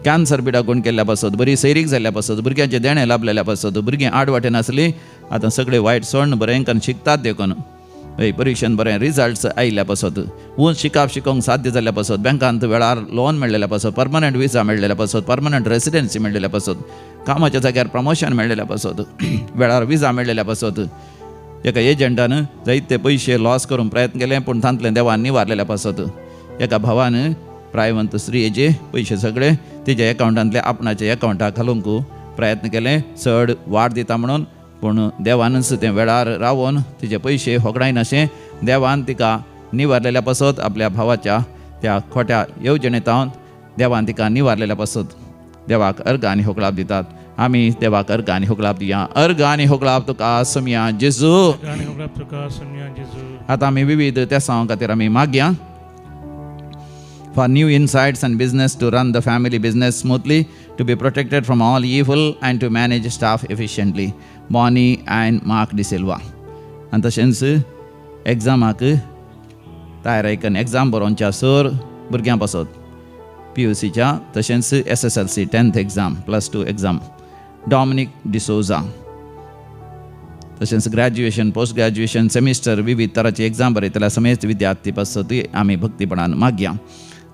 कॅन्सर पिडा गूण केल्ल्या पासत, बरी सैरीक जाल्ल्या पासत, भुरग्यांचें देणें लाभलेल्या पासत, भुरगीं आड वाटेन आसली आतां सगळे वायट सोडून बरें करून शिकतात देखून हय परिक्षेन बरें रिजल्ट्स आयिल्ल्या पासत, उंच शिकप शिकोवंक साध्य जाल्ल्या पासत, बँकांत वेळार लोन मेळिल्ल्या पासत, परमनंट विजा मेळिल्ल्या पासत, परमनंट रेसिडेन्सी मेळिल्ल्या पासत, कामाच्या जाग्यार प्रमोशन मेळिल्ल्या पासत, वेळार विजा मेळिल्ल्या पासत, एका एजंटान जायते पयशे लॉस करूंक प्रयत्न केले पूण तांतलें देवान निवारलेल्या पासत, एका भावान प्रायवंत स्त्रियेचे पयशे सगळे तिच्या एकावंटांतले आपणाच्या एकावंटाक घालूंक प्रयत्न केले, चड वाड दिता म्हणून, पूण देवानच तें वेळार रावोन तिचे पयशे होगडायनाशें देवान तिका निवारलेल्या पासत, आपल्या भावाच्या त्या खोट्या येवजणेंत देवान तिका निवारलेल्या पासत देवाक अर्घ आनी होगळाप दितात. आमी देवाक अर्घ आनी होगळाप दिया. अर्घ आनी होगळाप तुका सोमया जेजू. आतां आमी विविध तेसांव खातीर आमी मागया. For new insights and business to run the family business smoothly, to be protected from all evil and to manage staff efficiently. Bonnie and Mark De Silva. आनी तशेंच एग्जामाक तयार करून एग्जाम बरोवच्या सर भुरग्यां पासत PUCच्या, तशेंच SSLC 10th exam +2 exam Dominic D'Souza, तशेंच graduation post graduation semester विविध तरांची एग्जाम बरयतल्या समेस्त विद्यार्थी पासतूय आमी भक्तीपणान मागया.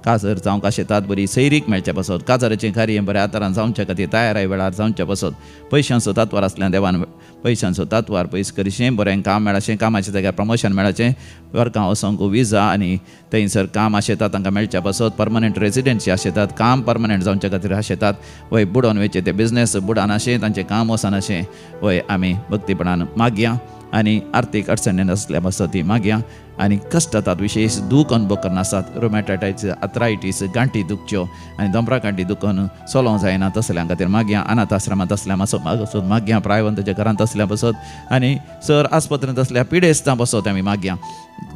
काजर जावंक शेतात बरी सैरीक मेळचे पासत, काजराचें कार्य बऱ्या तरान जावच्या खातीर तयाराय वेळार जावचे पासत, पयशांचो तात्वार आसल्यार देवान पयशांचो तात्वार पयस करिशें, बरें काम मेळाशें, कामाच्या जाग्यार प्रमोशन मेळाचें, वर्कां वचोंक विजा आनी थंयसर काम आशेतात तांकां मेळच्या पासत, परमनंट रेजिडन्सी आशेतात, काम परमनंट जावच्या खातीर आशेतात, वय बुडोवन वयचें ते बिजनेस बुडानाशें, तांचें काम वचनाशें, वय आमी भक्तीपणान मागया. आनी आर्थीक अडचणी आसल्या पासत ती मागया. आनी कश्ट जातात विशेष दूख अनुभव करनासात, रोमॅटायटीस, आथरायटीस, गांठी दुखच्यो आनी दोंपरा गांठी दुखून चलोवंक जायना तसल्यां खातीर मागया. अनाथ आश्रमांत आसल्या मातसो मागसत मागया, प्रायवंताच्या घरांत आसल्या पासत आनी सर आस्पत्रेंत आसल्या पिडेस्तां पासत आमी मागया.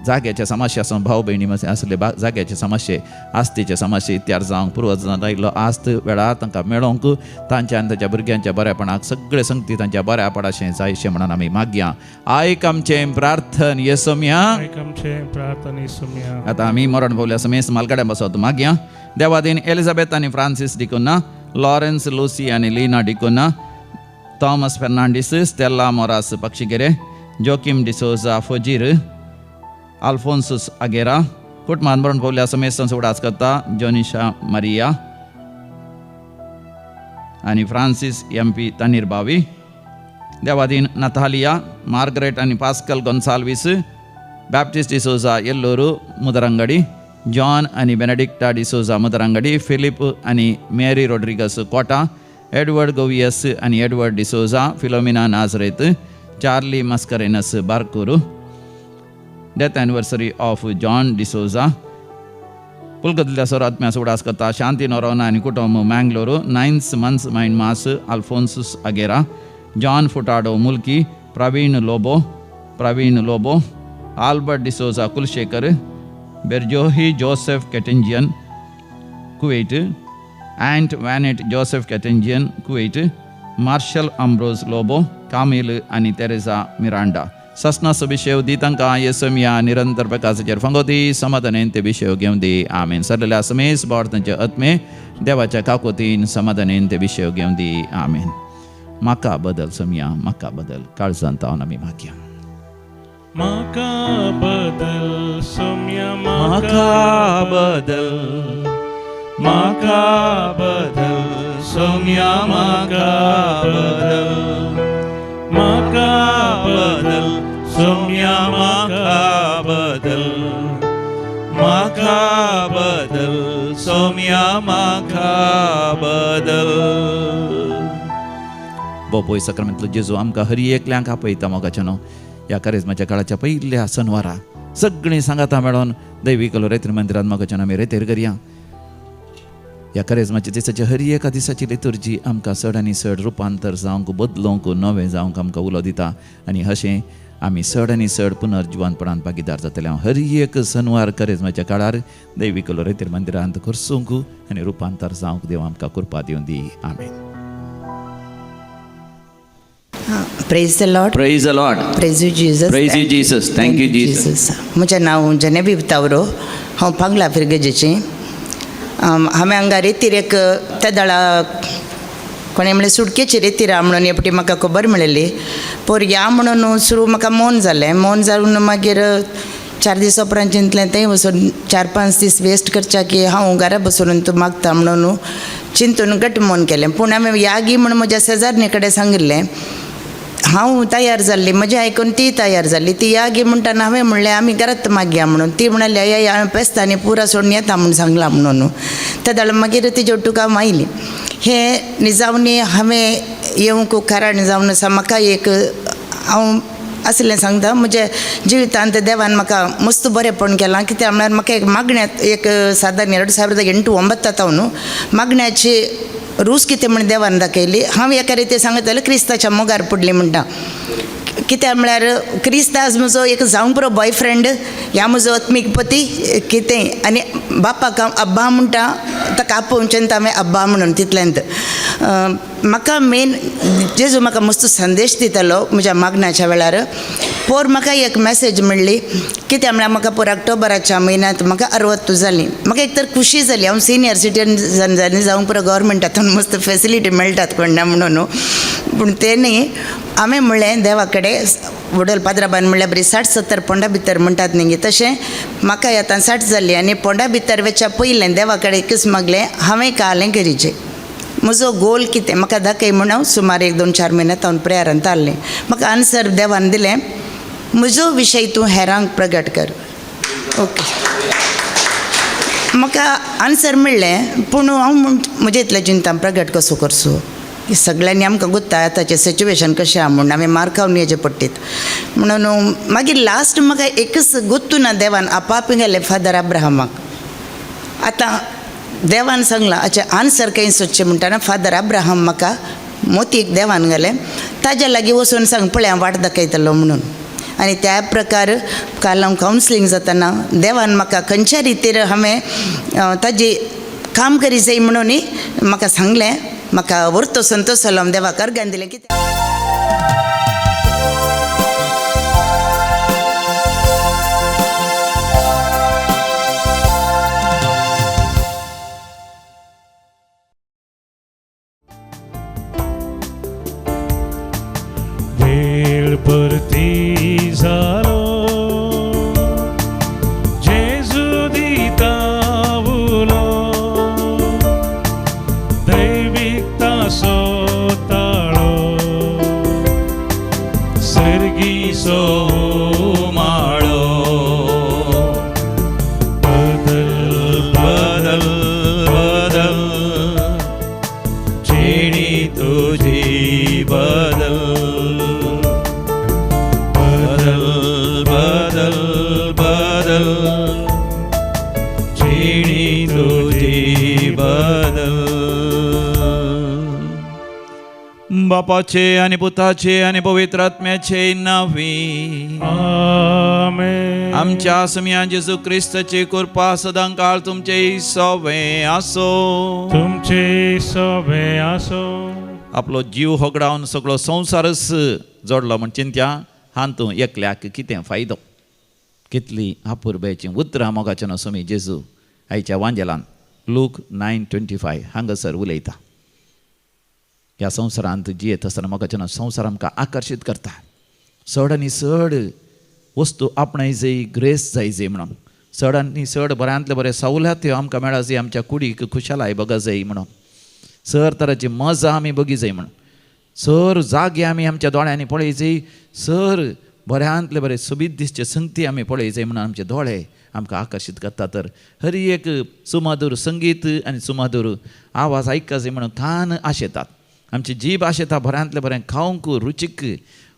जाग्याचे समस्या आसूं, भाव भयणी आसले जाग्याचे समस्ये, आस्तीचे समस्ये इत्यार जावंक पुर्वजां आयिल्लो आस्त वेळार तांकां मेळोवंक, तांच्या आनी तांच्या भुरग्यांच्या बऱ्यापणाक सगळे संगती तांच्या बऱ्यापणाशें जायशें म्हणून आमी मागया. आयक आमचें प्रार्थन येसोमया. आतां आमी मरण पावल्या समेस्त मालकाड्यां पासत मागया. देवादीन एलिझाबेथ आनी फ्रांसीस डिकोना, लॉरेन्स लुसी आनी लीना डिकोना, थॉमस फेर्नांडीस, स्टेल्ला मोरास पक्षिगेरे, जोकीम डिसोजा फोजीर, आल्फोन्सूस आगेरा कुटुंबान मरण पावल्या समेस्तांचो उगडास करता जोनिशा मारिया आनी फ्रांसीस एम पी तनीर बावी देवादीन नतालिया मार्गरेट आनी Pascal Gonsalves Baptist D'Souza Ellur Mudarangadi John आनी बेनेडिक्टा डिसोजा मुदरंगडी फिलीप आनी मेरी रोड्रिगस कोटा एडवर्ड गोवियस आनी Edward D'Souza Philomena Nazareth Charlie Mascarenhas Barkur death anniversary of John D'Souza पुलकतल्या sir आत्म्याचो उगडास करता शांती नोरोना आनी कुटुंब मँगलोरू नायन्स मन्स मायन मास आल्फोन्सूस अगेरा John Furtado Mulki Praveen Lobo Albert D'Souza Kulshekar Berjohi Joseph Ketenjian Kuwait Aunt Vanet Joseph Ketenjian Kuwait Marshal Ambrose Lobo Camille आनी Teresa Miranda ससनास अभिषेक दी तांकां येसमिया निरंतर प्रकाशाचेर फांगोती समाधानेन ते अभिषेक घेवन दी आमेन. सरलेल्या समेस बोर तांचे आत्मे देवाच्या काकोतीन समाधानेन ते अभिषेक घेवन दी आमेन. म्हाका बदल समिया म्हाका बदल काळजांत तावन आमी मागया. म्हाका बदल सोम्या म्हाका बदल म्हाका बदल सोम्या म्हाका बदल म्हाका बदल सोम्या म्हाका बदल म्हाका बदल सोम्या म्हाका बदल. बोपोय सक्रमेंतलो जेजू आमकां हरी एकल्यांक आपयता मोगाच्या न्हू ह्या करेजमाच्या काळाच्या पयल्या सनवारा सगळीं सांगाता मेळोन दैवी कलो रेतीर मंदिरांत मोगाच्यान आमी रेतेर करया. ह्या करेजमाच्या दिसाची हर एका दिसाची लितुर्जी आमकां चड आनी चड रुपांतर जावंक बदलोवंक नवें जावंक आमकां उलो दिता आनी अशें आमी चड आनी चड पुनर्जिवनपणान भागीदार जातले. हांव हर एक सनवार करेजमाच्या काळार दैवी कलो रेतीर मंदिरांत खर्चूंक आनी रुपांतर जावंक देव आमकां कृपा दिवन दी आमेन. Praise the Lord. Praise the Lord. Praise you Jesus. Praise you Jesus. Thank you Jesus. म्हजें नांव जनेबी तावरो. हांव पांगला फिरगजेचें. हांवें हांगा रेतीर एक त्या दळा कोणें म्हणलें सुटकेची रेतीर म्हणून हे पटी म्हाका खबर मेळिल्ली. पोर या म्हणून सुरू म्हाका मौन जालें. मौन जावन मागीर 4 दीस उपरांत चिंतलें थंय वचून 4-5 दीस वेस्ट करच्या की हांव घरा बसून तूं मागता म्हणून चिंतून घट मौन केलें. पूण हांवें यागी म्हणून म्हज्या शेजारणी कडेन सांगिल्लें. हांव तयार जाल्ली म्हजें आयकून ती तयार जाल्ली. ती यागी म्हणटाना हांवें म्हणलें आमी घरात मागया म्हणून. ती म्हणाली या हांवें पेस्ता आनी पुरा सोडून येता म्हणून सांगलां म्हणून. त्या जाल्यार मागीर तिजे तुका हांव आयली. हें निजावणी हांवें येवंक कारण जावन आसा म्हाका एक हांव आसलें सांगता म्हज्या जिवितांत देवान म्हाका मस्त बरेंपण केलां. कित्याक म्हळ्यार म्हाका एक मागण्यांत एक सादारण 2008-9 तावन मागण्याची रूस कितें म्हण देवान दाखयली. हांव एका रिती सांगतालें क्रिस्ताच्या मोगार पडली म्हणटा. कित्याक म्हळ्यार क्रिस्त आज म्हजो एक जावंक पुरो बॉयफ्रेंड ह्या म्हजो आत्मीक पती कितें आनी बापाक हांव अब्बा म्हणटा ताका आपोवचें हांवें अब्बा म्हणून तितल्यांत म्हाका मेन जेजू म्हाका मस्त संदेश दितालो म्हज्या मागण्याच्या वेळार. पोर म्हाका एक मॅसेज मेळ्ळी. कित्याक म्हळ्यार म्हाका पोर ऑक्टोबराच्या म्हयन्यांत म्हाका 60 जाली. म्हाका एक तर खुशी जाली हांव सिनियर सिटीजन जालें जावंक पुरो गव्हर्मेंटांतून मस्त फेसिलिटी मेळटात कोण ना म्हणून. पूण तें न्ही हांवें म्हणलें देवा कडेन वडल पाद्राबान म्हणल्यार बरी 60-70 पोंडा भितर म्हणटात न्ही तशें म्हाका आतां 60 जाली आनी पोंडा भितर वचच्या पयलें देवा कडेन एकच मागलें हांवें कालें करीचें म्हजो गोल कितें म्हाका दाखय म्हूण हांव सुमार 1-2-4 म्हयन्यांत हांव प्रेयरांत आसलें. म्हाका आन्सर देवान दिलें म्हजो विशय तूं हेरांक प्रगट कर. ओके म्हाका आन्सर मेळ्ळें. पूण हांव म्हजें इतलें चिंता प्रगट कसो करचो सगळ्यांनी आमकां गुत्ता आतांचें सिच्युएशन कशें आहा म्हणून हांवें मार खावन येचे पडटीत म्हणून मागीर लास्ट म्हाका एकच गुत्तू ना देवान आपाप गेलें फादर अब्राहमाक. आतां देवान सांगलां हाचें आन्सर खंय सोदचें म्हणटना फादर अब्राहम म्हाका मोतीक देवान घालें ताज्या लागीं वचून सांग पळय हांव वाट दाखयतलो म्हणून. आनी त्या प्रकार काल हांव कावन्सिलींग जातना देवान म्हाका खंयच्या रितीर हांवें ताजी काम करी जाय म्हणून म्हाका सांगलें. म्हाका व्हरतो संतोश जालो देवाक अर्गान दिलें कितें. वेळ परती जालो बदल, जिणी तुजी बदल. बापाचे आनी पुताचे आनी पवित्र आत्म्याचे नांवी. आमेन. आमच्या समिया जेजू क्रिस्ताची कृपा सदांकाळ तुमचे सोवे आसो. तुमचे सोबे आसो. आपलो जीव होगडावन सगळो संवसारच जोडलो म्हण चिंत्या हांतू एकल्याक कितें फायदो? कितली अपुरबायेचीं उतरां मोगाचें न्हू जेजू आयच्या वांजेलान लूक 9:25 हांगासर उलयता. ह्या संवसारांत जियेत आसतना मोगाचें संवसार आमकां आकर्शीत करता. चड आनी चड वस्तू आपणाय जाय, ग्रेस जाय जाय म्हणून, चड आनी चड बऱ्यांतले बरे सवलत्यो आमकां मेळा जाय, आमच्या कुडीक खुशालाय बगा जाय म्हणून, सर तराची मजा आमी बगी जाय म्हणून, सर जागे आमी आमच्या दोळ्यांनी पळय जाय, सर बऱ्यांतले बरे सोबीत दिसचे संगती आमी पळय जाय म्हणून आमचे दोळे आमकां आकर्शीत करता. तर हर एक सुमधूर संगीत आनी सुमधूर आवाज आयका जाय म्हणून कान आशेतात, आमची जीब आशेता बऱ्यांतले बरें खावंक रुचीक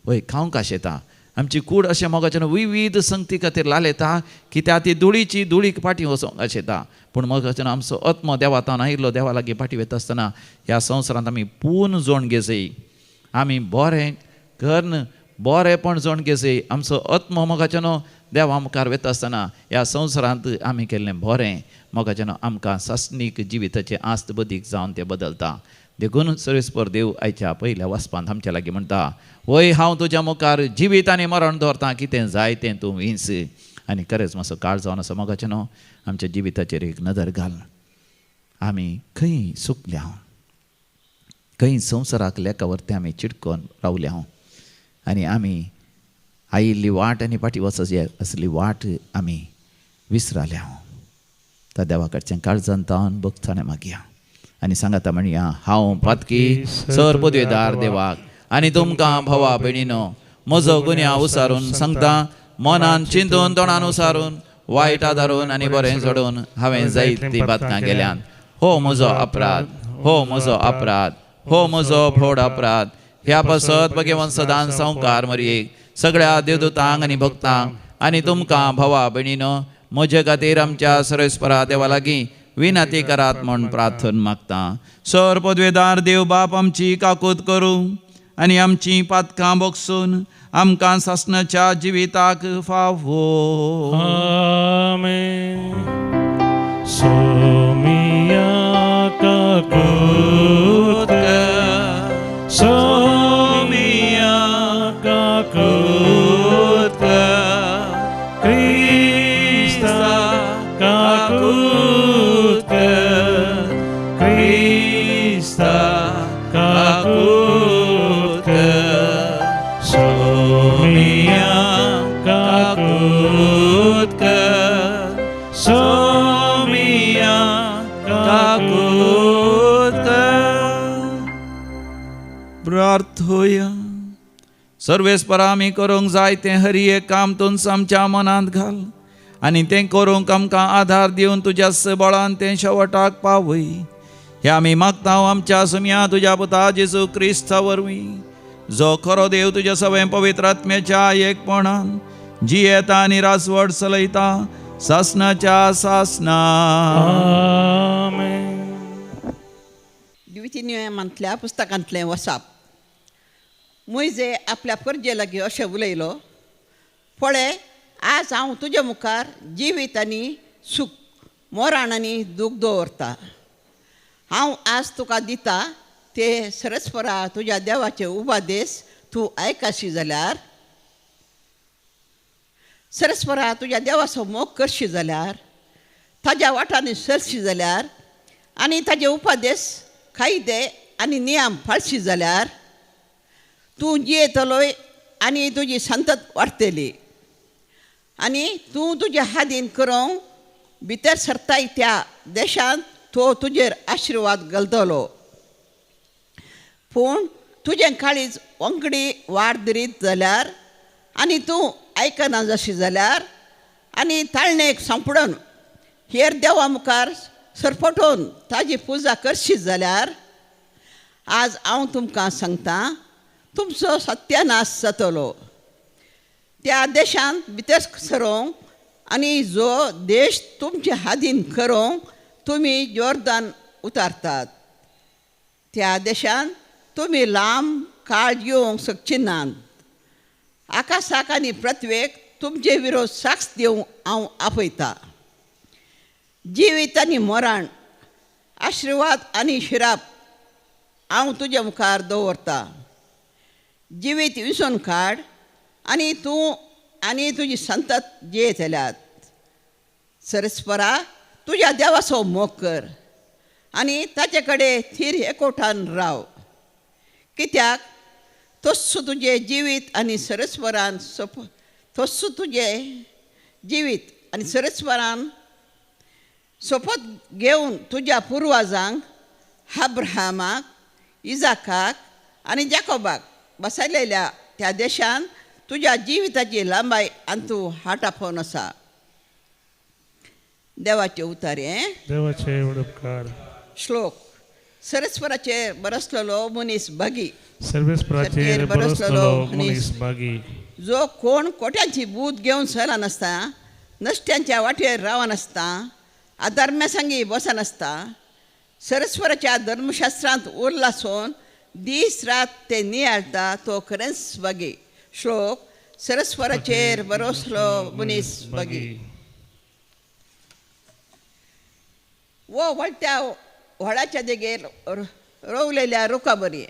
वय खावंक आशेता, आमची कूड अशें मोगाच्यान विविध संगती खातीर लालयता कित्याक ती धुळीची धुळीक फाटीं वचोंक आशेता. पूण मोगाच्यान आमचो आत्मो देवातान आयिल्लो देवा लागीं फाटीं वता आसतना ह्या संवसारांत आमी पूर्ण जोण घेजय, आमी बरें कर्ण बरेंपण जोण घेजय. आमचो आत्मो मोगाच्यानो देवा मुखार वता आसतना ह्या संवसारांत आमी केल्लें बरें मोगाच्यानो आमकां सासणीक जिविताचें आस्त बदीक जावन तें बदलता. देखून सर्वेस्पर देव आयच्या पयल्या वाचपांत आमच्या लागीं म्हणटा, वय हांव तुज्या मुखार जिवीत आनी मरण दवरतां, कितें जाय तें तूं विंच. आनी खरेंच मातसो काळ जावन आसा मोगाचें न्हू आमच्या जिविताचेर एक नदर घाल. आमी खंय सुकल्या, खंय संवसाराक लेखा वरतें आमी चिटकोन रावल्या आनी आमी आयिल्ली वाट आनी फाटीं वचप असली वाट आमी विसराल्या. त्या देवा कडच्यान काळजान तावन भोगताणे मागया आनी सांगाता म्हणया, हांव पातकी सर पदवेदार देवाक आनी तुमकां भावा भयणीनो म्हजो गुन्यांव उसारून सांगता, मनान चिंतून तोंडान उसारून वायट आदारून आनी बरें सोडून हांवें जायतीं पातकां केल्यान. हो म्हजो अपराध, हो म्हजो अपराध, हो म्हजो व्हड अपराध. ह्या पासत भगवान सदां संवकार मरयेक सगळ्या देवदूतांक आनी भक्तांक आनी तुमकां भावा भयणीनो म्हजे खातीर आमच्या सर्वेस्परा देवा लागीं विनंती करात म्हूण प्रार्थन मागता. सर पदवेदार देव बाप आमची काकूत करूं आनी आमची पातकां बोगसून आमकां सासणाच्या जिविताक फावो. आमेन. सोमिया काकूत कर, सोमिया काकूत कर, क्रिस्ता काकूत कर, क्रिस्ता काकूत कर, सोमिया काकूत कर, सोमिया काकूत कर. प्रार्थोया. सर्वेस्परा आमी करूंक जाय तें हरी एक काम तूंच आमच्या मनांत घाल आनी तें करूंक आमकां आधार दिवन तुज्या बळान तें शेवटाक पावय. हें आमी मागता आमच्या सुमया तुज्या पुता जेजू क्रिस्ता वरवीं, जो खरो देव तुज्या सवें पवित्र आत्म्याच्या एकपणान जियेता आनी राजवट चलयता सासणाच्या सासणा. आमेन. द्वितीय नियमांतल्या पुस्तकांतलें वसाप. मुयजे आपल्या परजे लागीं अशें उलयलो, पळय आज हांव तुज्या मुखार जिवीत आनी सूख, मोराण आनी दूख दवरता. हांव आज तुका दिता ते सरस्परा तुज्या देवाचे उपादेश तूं आयकशी जाल्यार, सरस्परा तुज्या देवाचो मोग करशी जाल्यार, ताज्या वाटांनी सरशी जाल्यार आनी ताजे उपादेश कायदे आनी नियम पाळशी जाल्यार तूं जियेतलोय आनी तुजी संतत वाडटली आनी तूं तुज्या हातीन करूंक भितर सरताय त्या देशांत तो तुजेर आशिर्वाद घालतलो. पूण तुजें काळीज वांकडी वाड धरीत जाल्यार आनी तूं आयकना जाशी जाल्यार आनी ताळणेक सांपडून हेर देवा मुखार सरपटोवन ताजी पुजा करशी जाल्यार आज हांव तुमकां सांगता तुमचो सत्यानाश जातलो. त्या देशांत भितर सरोंक आनी जो देश तुमचे हातीन करूंक तुमी जोर्दान उतारतात त्या देशान तुमी लांब काळ घेवंक शकची नात. आकाशाक आनी पृथ्वेक तुमचे विरोध साक्ष दिवंक हांव आपयता. जिवीत आनी मरण, आशिर्वाद आनी शिराप हांव तुज्या मुखार दवरता. जिवीत विसून काड आनी तूं आनी तुजी संतत जियेतल्यात. सरस्परा तुज्या देवाचो मोग कर आनी ताचे कडेन थीर एकोठान राव, कित्याक तस्सो तुजें जिवीत आनी सरस्वरान सोप तस्सो तुजें जिवीत आनी सरस्वरान सोपत घेवन तुज्या पुर्वाजांक अब्राहमाक, इजाकाक आनी जाकोबाक बसयलेल्या त्या देशान तुज्या जिविताची लांबाय आनी तूं हाट आपोवन आसा. देवाचे उतारे. देवाचे उपकार. श्लोक. सरस्वराचेर बरसलेलो मनीस भागी. सर्वेस्पराचेर बरसलेलो मनीस भागी. जो कोण कोट्यांची बूद घेवन चलनासता, नश्ट्यांच्या वाटेर रावनासता, अधर्म्या संगी बसनासता, सरस्वराच्या धर्मशास्त्रांत उरलासून दीस रात ते नियाळटा तो खरेंच भागी. श्लोक. सरस्वराचेर बरसलो मनीस भागी. वो वळट्या व्हडाच्या देगेर रोवलेल्या रुखा बरी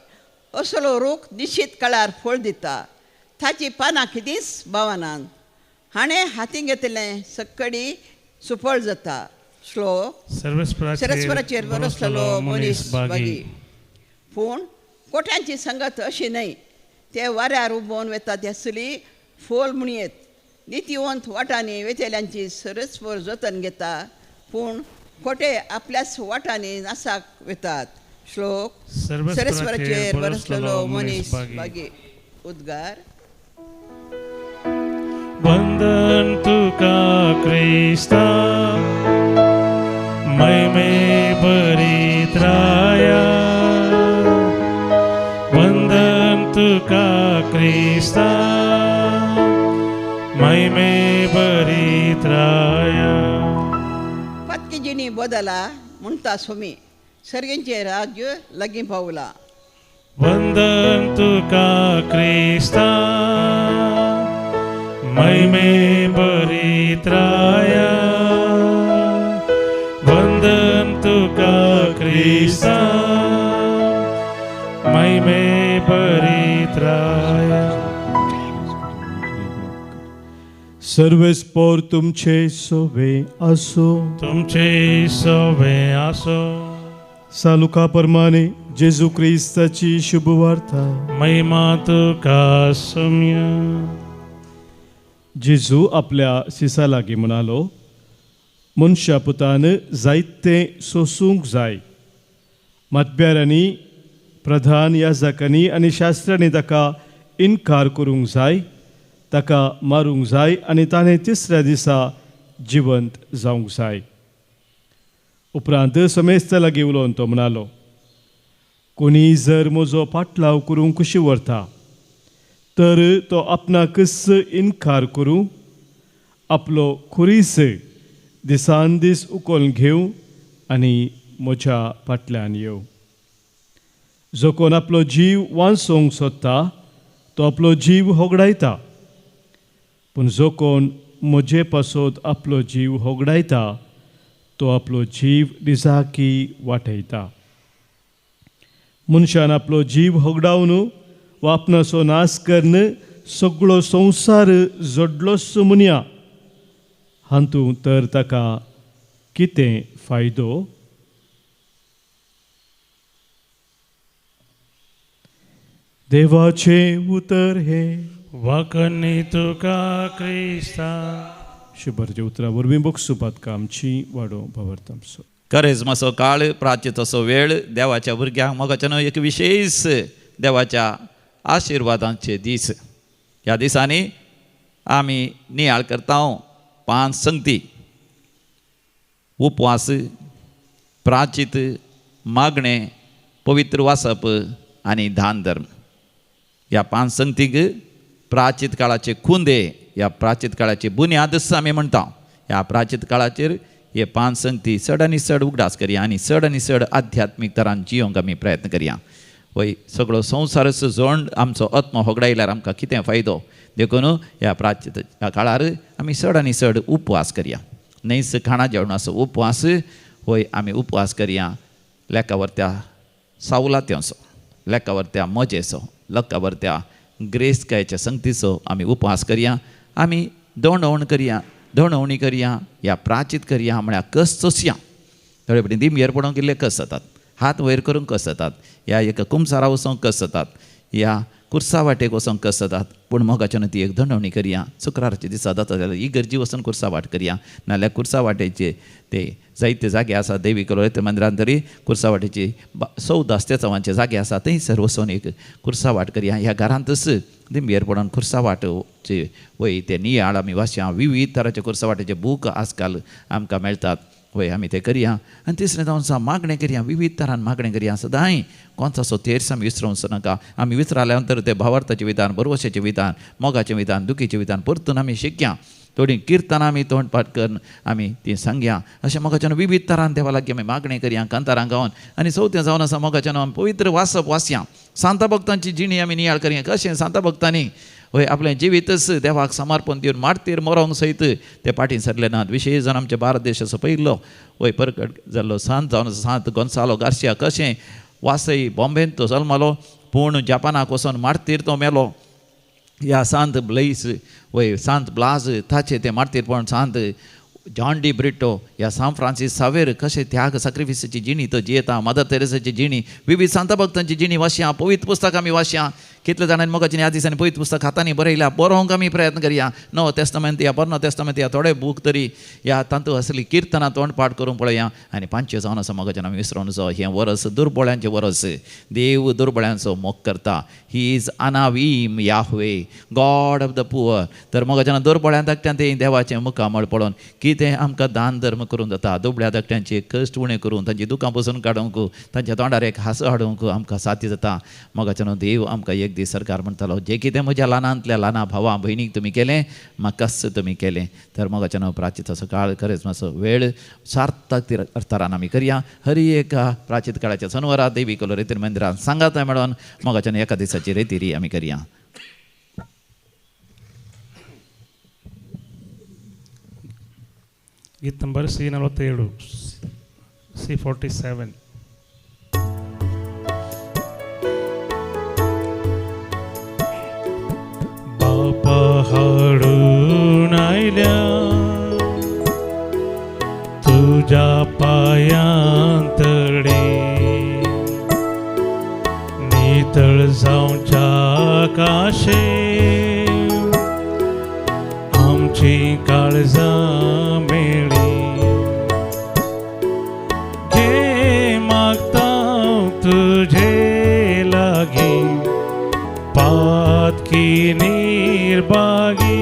असलो रूख निश्चित काळार फळ दिता, ताची पानां कितेंच बावनात, हाणें हातीं घेतलें सक्कडी सुफळ जाता. श्लोक. सरस्वराचेर बरसलेलो मनीस भागी. पूण कोट्यांची संगत अशी न्हय, ते वाऱ्यार उबोवन वेता त्यासली फोल म्हणयेत. नितीवंत वाटांनी वेतेल्यांची सरस्वर जतन घेता, पूण खोटे आपल्याच वाटांनी नासाक वेतात. श्लोक. सरस्वराचेर बरसलेलो मनीस भागी. उद्गार. वंदन तुका क्रिस्ता महिमे भरीत राया. वंदन तुका क्रिस्ता महिमे भरीत राया. पत्की जिणी बदला म्हणटा स्वामी, सर्गेंचें राज्य लागीं पावला. वंदन तुका क्रिस्ता महिमे भरीत राया. वंदन तुका क्रिस्ता महिमे भरीत राया. सर्वेस्पोर तुमचे सोवे आसो. तुमचे सोवे आसो. सालुका परमाने जेजू क्रिस्ताची शुभवार्ता. महिमा तुका सम्या. जेजू आपल्या सिसा लागीं म्हणालो, मनशा पुतान जायतें सोसूंक जाय. मतब्यारांनी, प्रधान याजकांनी आनी शास्त्रांनी ताका इनकार करूंक जाय, ताका मारूंक जाय आनी ताणें तिसऱ्या दिसा जिवंत जावंक जाय. उपरांत समेस्ता लागीं उलोवन तो म्हणालो, कोणी जर म्हजो पाटलाव करूंक खुशी व्हरता तर तो आपणाकच इनकार करूं, आपलो खुरीस दिसान दीस उखोल घेवं आनी म्हज्या फाटल्यान येवं. जो कोण आपलो जीव वांचोवंक सोदता तो आपलो जीव होगडायता, पूण जो कोण म्हजे पासत आपलो जीव होगडायता तो आपलो जीव निजाकी वाटयता. मनशान आपलो जीव होगडावन वा आपणाचो नाश करून सगळो संवसार जोडलोच म्हणया, हातूंत तर ताका कितें फायदो? देवाचें उतर हें. वखणी तुका क्रिस्ता. शुभरच्या उतरां वरवीं बक्षुपात कामची वाडो भावार्थामचो. करेजमाचो काळ, प्राचीताचो वेळ, देवाच्या भुरग्यांक मोगाच्यान एक विशेष देवाच्या आशिर्वादांचे दीस. ह्या दिसांनी आमी नियाळ करता 5 संगती: उपवास, प्राचीत, मागणें, पवित्र वाचप आनी दान धर्म. ह्या 5 संगतीक प्राचीत काळाचे खुंदे, ह्या प्राचीत काळाची बुन्याद आमी म्हणटा. ह्या प्राचीत काळाचेर हे 5 संगती चड आनी चड उगडास करया आनी चड आनी चड आध्यात्मीक तरान जियोंक आमी प्रयत्न करया. वय सगळो संवसारच जोण आमचो आत्मा होगडायल्यार आमकां कितें फायदो. देखून ह्या प्राचीत काळार आमी चड आनी चड उपवास करया. न्हयच खाणा जेवणाचो उपवास वय आमी उपवास करया लेकावरत्या सावलात्यांचो, लेकावरत्या मजेचो, लेकावरत्या ग्रेसकायच्या संगतीचो आमी उपवास करया. आमी दणवण करया, दणवणी करया या प्राचीत करया म्हळ्यार कस चोसया. थोडे फावटी दिमयेर पडोवंक इल्ले कस जातात, हात वयर करूंक कस जातात, या एका कुमसारा वचोंक कस जातात, या कुर्सा वाटेक वचोंक कस जातात. पूण मोगाच्यान ती एक दंडवणी करया. शुक्रारच्या दिसा जाता जाल्यार इगर्जी वचून कुर्सा वाट करया, नाल्यार कुर्सा वाटेचे ते जायते जागे आसा देवी कलोरेत मंदिरान तरी कुर्सा वाटेची 14 तेचावांचे जागे आसा थंयसर वचून एक कुर्सा वाट करया. ह्या घरांतच दिमयेर पडोवन कुर्सा वाटचे वय ते नियाळ आमी वाचया. विविध तरांचे कुर्सा वाटेचे बूक आजकाल आमकां मेळटात वय आमी ते करया. आनी तिसरें जावन आसा मागणें करया, विविध तरान मागणें करया. सदांय कोणचो तेर्स आमी विसरोवचो नाका. आमी विसराल्या नंतर ते भावार्थाचें विधान, बरवशाचें विधान, मोगाचें विधान, दुखीचें विधान परतून आमी शिकया. थोडीं किर्तनां आमी तोंडपाठ करून आमी तीं सांगया. अशें मोगाच्यान विविध तरान देवा लागीं आमी मागणें करया कांतारां गावन. आनी चवथें जावन आसा मोगाच्यान आमी पवित्र वाचप वाचया. सांता भक्तांची जिणी आमी नियाळ करया. कशें सांता भक्तांनी वय आपलें जिवीतच देवाक समर्पण दिवन मार्तीर मरोंक सयत ते फाटीं सरले नात. विशेश जावन आमच्या भारत देशाचो पयलो वय परकट जाल्लो सांत जावन सांत गोन्सालो गार्सिया कशें वासई बॉम्बेंत तो जल्मलो पूण जापानाक वचोन मार्तीर तो मेलो. ह्या सांत ब्लैस वय सांत ब्लाज ताचे ते मार्तीरपण, सांत जॉन डी ब्रिटो ह्या सांत फ्रांसीस सावेर कशें त्याग साक्रिफिसाची जिणी तो जियेता, मदर तेरेसाची जिणी, विविध सांता भक्तांची जिणी वाचया. पवित्र पुस्तक आमी वाचया. कितले जाणांनी मोगाची ह्या दिसांनी पवित्र पुस्तक हातांनी बरयल्या, बरोवंक आमी प्रयत्न करया. नवो तेस्तामेंत या पोरनो तेस्तामेंत या थोडे बूक तरी ह्या तातूंत असली किर्तनां तोंडपाठ करूंक पळया. आनी पांचशे जावन आसा मोगाच्यान आमी विसरोवन हें वरस दुर्बळ्यांचें वरस. देव दुर्बळ्यांचो मोग करता. He is अनावीम Yahweh, God of the poor. तर मोगाच्यान दुर्बळ्यां धाकट्यां तें देवाचें मुखामळ पळोवन कितें आमकां दान धर्म करूंक जाता. दुबळ्या धाकट्यांचे कश्ट उणें करून तांची दुकां पसून काडूंक, तांच्या तोंडार एक हांसो हाडूंक आमकां साध्य जाता. मोगाच्यान देव आमकां एक दीस सरकार म्हणटालो जे कितें म्हज्या ल्हानांतल्या ल्हाना भावा भयणीक तुमी केलें म्हाकाच तुमी केलें. तर मोगाच्यान प्राचीत काळ खरेंच मातसो वेळ सार्थक अर्थान आमी करया. हरी एका प्राचीत काळाच्या सनवरा देवी कलोरेतीर मंदिरान सांगात मेळोन मोगाच्यान एका दिसाची रेतिरी आमी करया. गीत नंबर C47, C47. बापा हाडून आयल्या तुज्या पायांतडी, नितळ जावच्या काशे आमची काळजां मेळी. घे मागता तुझे लागीं पातकी निर्भागी.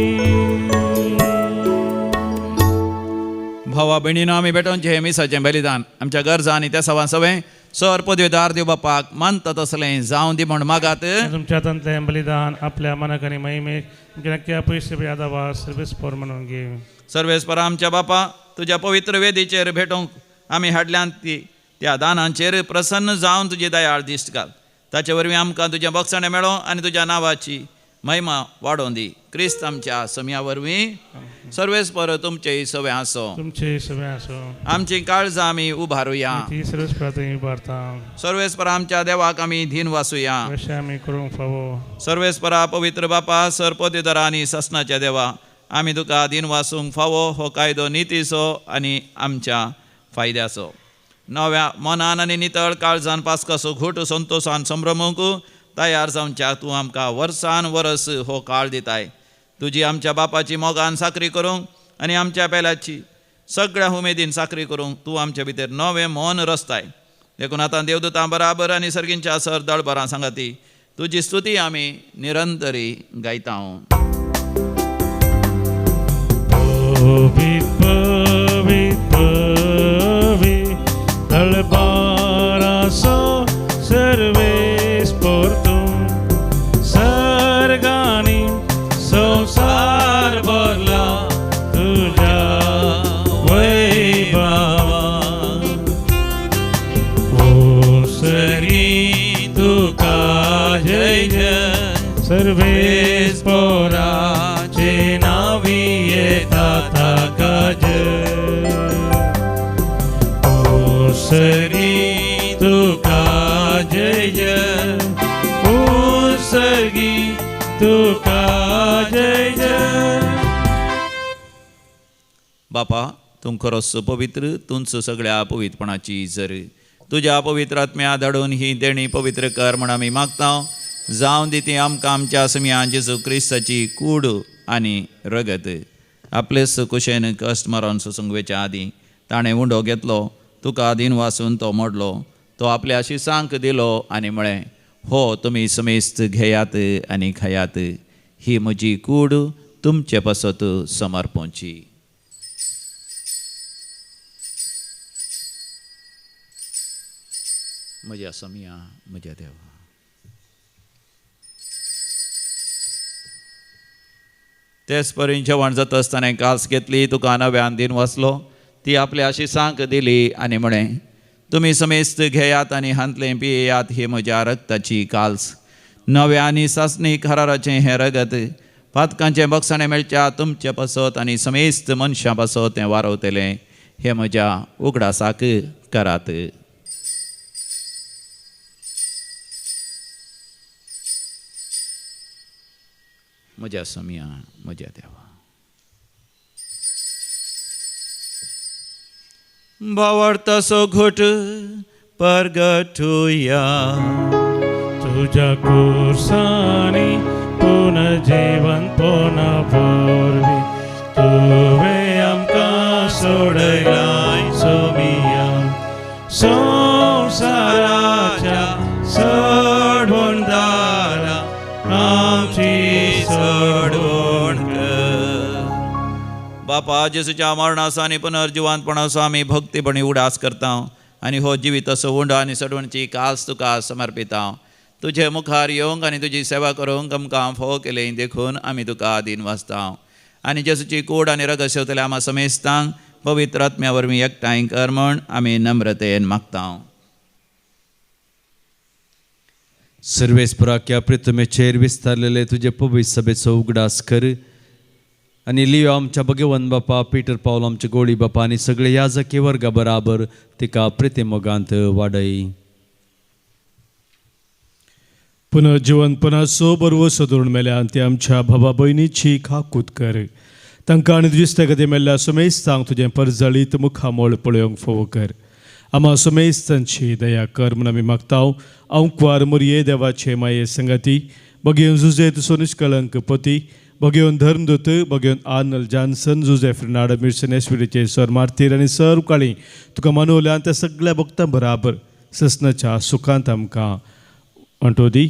भावा भयणीनो आमी भेटोवचें हें मिसाचें बलिदान आमच्या गरजा आनी त्या सवां सवें सर पदवेदार देव बापाक मानता तसलें जावं दी म्हण मागात. तुमच्या हातांतलें बलिदान आपल्या मनाक आनी महिमेक तुमच्या नक्की पयशे यादवा सर्वेस्पर म्हणून घे. सर्वेस्पर आमच्या बापा तुज्या पवित्र वेदीचेर भेटोवंक आमी हाडल्यान ती त्या दानांचेर प्रसन्न जावन तुजी दयाळ दिश्ट घाल. ताचे वरवीं आमकां तुजें बक्षणें मेळो आनी तुज्या नांवाची महिमा वाडोवन दी. क्रिस्त आमच्या सम्या वरवीं. सर्वेस्पर तुमचे सवे आसो. तुमचे सवे आसो. आमची काळजां आमी उबारुया. सर्वेस्पर आमच्या देवाक आमी धीन वासुया. आमी करूंक फावो. सर्वेस्परा पवित्र बापा सरपदीधरा आनी ससनाच्या देवा आमी तुका धीन वासूंक फावो हो कायदो नितीचो आनी आमच्या फायद्याचो. नव्या मनान आनी नितळ काळजान पासकासो घोट संतोशान संभ्रमूंक तयार जावच्या तूं आमकां वर्सान वरस हो काळ दिताय. तुजी आमच्या बापाची मोगान साकरी करूंक आनी आमच्या पेल्याची सगळ्या उमेदीन साकरी करूंक तूं आमच्या भितर नवें मन रचताय. देखून आतां देवदूतां बराबर आनी सर्गींच्या सर दळबरां सांगाती तुजी स्तुती आमी निरंतरी गायता. संसार भरला तुझ्या सर्वेस पोराचे नावी येता ताका जय. ओ सर्गी तुका जय जय, ओ सर्गी तुका जय जय. बापा तूं खरोच पवित्र, तूंच सगळ्या पवित्रपणाची जर तुज्या पवित्र आत्म्या धाडून ही देणी पवित्र कर म्हण आमी मागता. जावं दी ती आमकां आमच्या समियान जेजू क्रिस्ताची कूड आनी रगत. आपलेच कुशेन कश्ट मरण सोसूंक वेच्या आदीं ताणें उंडो घेतलो, तुका आदीन वासून तो मोडलो, तो आपल्या शिसांक दिलो आनी म्हळें, हो तुमी समेस्त घेयात आनी खायात, ही म्हजी कूड तुमचे पासत समर्पणची. म्हज्या समिया, म्हज्या देवा. तेच परी जेवण जाता आसतना कास घेतली, तुका नव्यान दिन वाचलो, ती आपल्या शिसांक दिली आनी म्हळें, तुमी समेस्त घेयात आनी हांतलें पियेयात, ही म्हज्या रक्ताची काल्स, नव्या आनी सासणी कराराचें हें रगत पातकांचें बक्षाणें मेळच्या तुमचे पासत आनी समेस्त मनशां पासत तें वारवतलें, हें म्हज्या उगडासाक करात. म्हज्या समिया, म्हज्या देवा. भावार्थाचो घोट परगटुया. तुज्या कुर्सांनी पुनर्जीवनपणा वरवीं तुवें आमकां सोडयलाय सोमिया, संवसाराच्या सोडवणदारा आमची सोडवण कर. बापा जेजूच्या मरणाचो आनी पुनर्जिवंतपणाचो आमी भक्तीपणी उडास करता आनी हो जिविताचो उंडो आनी सडवणची कास तुका समर्पिता. तुजे मुखार येवंक आनी तुजी सेवा करूंक आमकां फावो केली देखून आमी तुका दीन वाचता. आनी जेजूची कूड आनी रगत शेवतल्या आमा समेस्तांक पवित्र आत्म्या वरवीं एकठांय कर म्हण आमी नम्रतेन मागता. सर्वेस्पराक्या प्रितमेचेर विस्तारलेले तुजे पवित्र सभेचो उगडास कर आनी लियो आमच्या भगवंत बापा, पीटर पावल आमच्या गोळी बापा आनी सगळे याजकी वर्गा बराबर तिका प्रितीमोगांत वाडय. पुनर्जिवनपणाचो बरवसो धरून मेल्या ती आमच्या भावा भयणीची खाकूत कर. तांकां आनी तुजी गती मेल्ल्या समेस्तांक तुजें परजळीत मुखामळ पळोवंक फावो कर. आमा समेस्तांची दया कर म्हूण आमी मागता. अंकवार मुरये देवाचे माये संगाती बगेवन जुजे तुसो निष्कळंक पती, बगेवन धर्मदूत, बगेवन आर्नल जॉन्सन, जुजे फ्रिनाड मिर्सन एसविडीचे सर मार्तीर आनी सर काळी तुका मनवल्यान त्या सगळ्या भक्तां बराबर ससनाच्या सुखांत आमकां अंटो दी.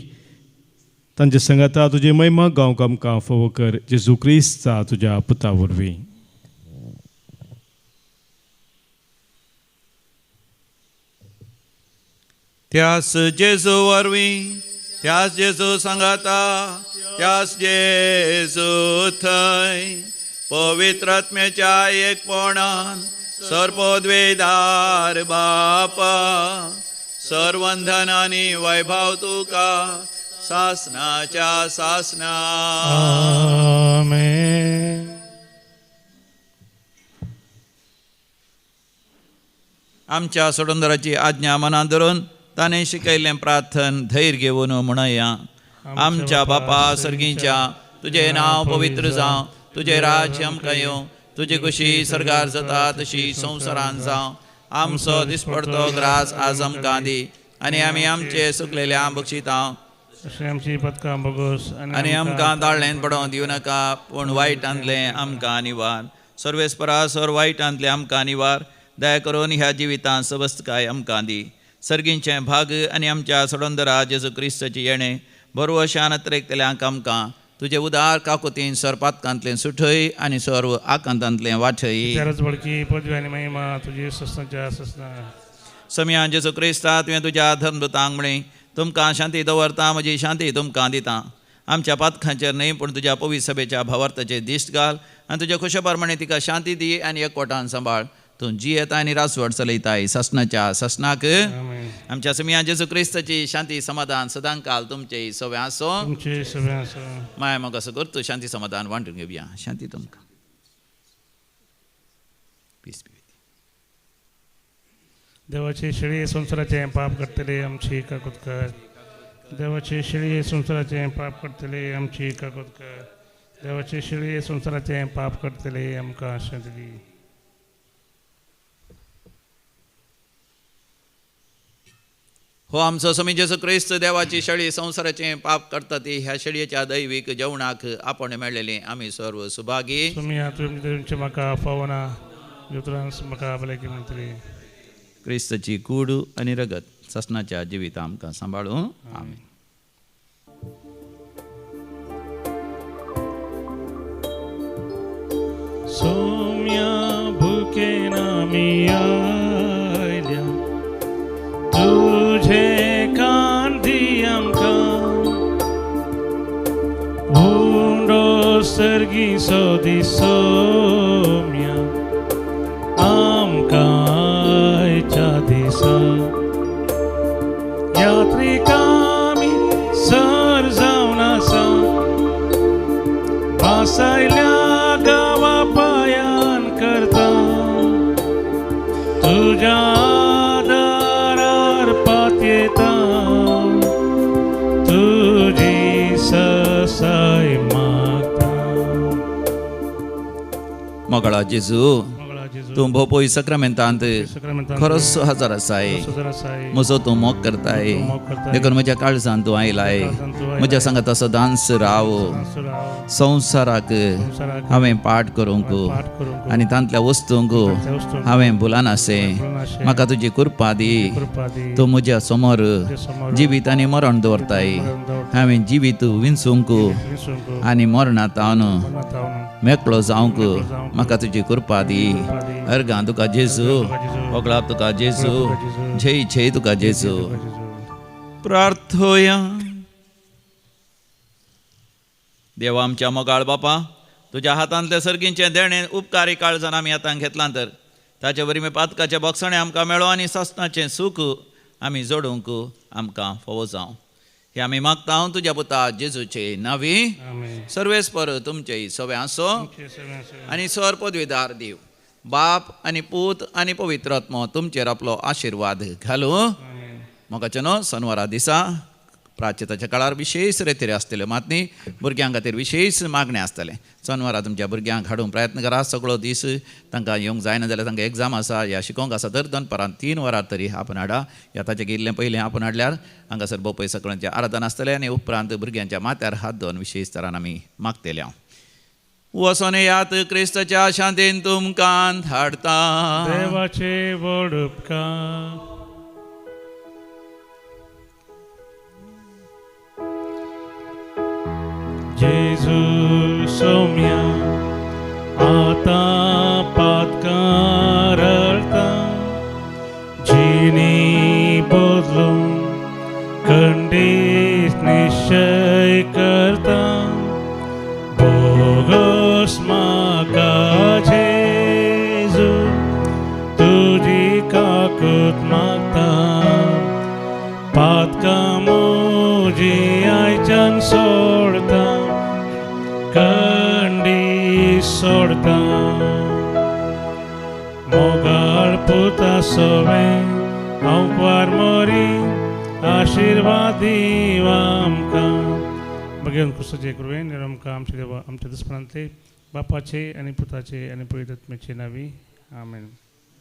तांचे संगाता तुजी महिमा गावंक आमकां फावो कर, जेजू क्रिस्ता तुज्या पुता वरवीं. त्यास जेजू वरवीं, त्यास जेजू सांगाता, त्यास जेजू थंय पवित्र आत्म्याच्या एकपणान सर्वोद्वेदार बापा, सर्वंधन आनी वैभव तुका सासनाच्या सासना. आमेन. आमच्या सोडंदराची आज्ञा मनात धरून ताणें शिकयल्लें प्रार्थन धैर्य घेवन म्हणया. आमच्या बापा सर्गीच्या, तुजें नांव पवित्र जावं, तुजें राज्य आमकां येवं, तुजी खुशी सर्गार जाता तशी संवसारान जावं. आमचो दिसपडतो ग्रास आज आमकां दी आनी आमी आमचे सुकलेल्या बक्षिता आमची पदकां बगोस आनी आमकां दाळ्ळें पडोवंक दिवं नाका, पूण वायटांतलें आमकां निवार. सर्वेस्परा सर वायटांतलें आमकां निवार. दया करून ह्या जिवितांत सवस्तकाय आमकां दी. सर्गींचें भाग आनी आमच्या सोडंदरा जेजू क्रिस्ताची येणें बरवशान अत्रेकतल्यांक आमकां तुजे उदार काकुतीन सरपातकांतलें सुठय आनी सर्व आकांतांतलें वाठय. समयान जेजू क्रिस्ता तुवें तुज्या धर्मदूतांक म्हळें, तुमकां शांती दवरता, म्हजी शांती तुमकां दिता. आमच्या पातकांचेर न्हय पूण तुज्या पवित्र सभेच्या भावार्थाचेर दिश्ट घाल आनी तुज्या खुशे प्रमाणे तिका शांती दी आनी एकवटान सांबाळ. तूं जियेता आनी रासवट चलयताय सासणाच्या सासणाक. आमच्या समिया जेजू क्रिस्ताची शांती समाधान सदांकाल तुमचे सगळें आसो. माया म्हाका असो करतो शांती समाधान वांटून घेवया. शांती तुमकां. Peace be with you. देवाची शेळी संवसाराचें पाप करतले आमची काकूत कर. देवाची शेळी संवसाराचें पाप करतले आमची काकूत कर. देवाची शेळी संवसाराचें पाप करतले आमकां शांती दी. हो आमचो स्वामी जेजू क्रिस्त देवाची शेळी संवसाराचें पाप करता ती ह्या शेळयेच्या दैवीक जेवणाक आपण मेळ्ळेली आमी सर्व सुभागी. तुमचें म्हाका फावना म्हाका भलायकी मेळटली. क्रिस्ताची कूड आनी रगत सासणाच्या जिविता आमकां सांबाळूं. आमेन. सोम्या भुकेन आमी आयल्या तुझे कान दी आमकां उंडो सर्गी सोदी सोम्या आमकां आयच्या दिसा यात्रिकामी सर जावन आसा भासायल्या गांवा पायान करता तुज्या दारार पातयेता तुजी ससाय मागता. मोगळा जेजू तूं भोपोय सक्रामेंतांत खरोच हजर आसाय. म्हजो तूं मोग करताय देखून म्हज्या काळजान तूं आयलाय. म्हज्या सांगात सदांच राव. संवसाराक हांवें पाठ करूंक आनी तांतल्या वस्तूंक हांवें भुलानासें. म्हाका तुजी कृपा दी. तूं म्हज्या समोर जिवीत आनी मरण दवरताय. हांवें जिवीत विंचूंक आनी मरणांत हांव मेकळो जावंक म्हाका तुजी कृपा दी. अर्गां तुका जेजू, वगळाप तुका जेजू, जय जय तुका जेजू. प्रार्थोया. देवा आमच्या मोगाळ बापा, तुज्या हातांतले सर्गींचें देणें उपकारी काळजान आमी हातांत घेतलां तर ताचे वरवीं मी पातकाचें बोगसणें आमकां मेळो आनी सासणाचें सूख आमी जोडूंक आमकां फावो जावं हें आमी मागता तुज्या पुता जेजूचे नांवी. सर्वेस्पर तुमचेय सगळें आसो आनी सर पदवीदार दिव बाप आनी पूत आनी पवित्र आत्मो तुमचेर आपलो आशिर्वाद घालूं. म्हाका न्हू सनवारा दिसा प्राचिताच्या काळार विशेष रेतेरे आसतल्यो मात न्ही भुरग्यां खातीर विशेष मागणें आसतलें. सनवारा तुमच्या भुरग्यांक हाडूंक प्रयत्न करा. सगळो दीस तांकां येवंक जायना जाल्यार तांकां एग्जाम आसा या शिकोवंक आसा तर दनपारां 3 वरां तरी आपण हाडा. या ताचें इल्लें पयलें आपण हाडल्यार हांगासर बोपय सगळ्यांचें आराधन आसतलें आनी उपरांत भुरग्यांच्या माथ्यार हात दवरून विशेष तरान आमी मागतले. हांव वचोन येयात क्रिस्ताच्या शांतीन तुमकां धाडटा. देवाचे व्हड उपकार. जेजू सोम्या आतां पातकां रडटा जिणी बदलून खंडीत निश्चय करता बोगस म्हाका जेजू तुजी काकूत मागता पातकां म्हजी आयच्यान सोडता कंडी सोडता मोगाळ पुता सवें हांव मोरी आशिर्वाद दीव आमकां. भगवान क्रिस्ताचे कृपेन आमकां आमच्या देवा आमच्या दुस्पणांतले बापाचे आनी पुताचे आनी पवित्र आत्म्याचे नांवी. आमेन.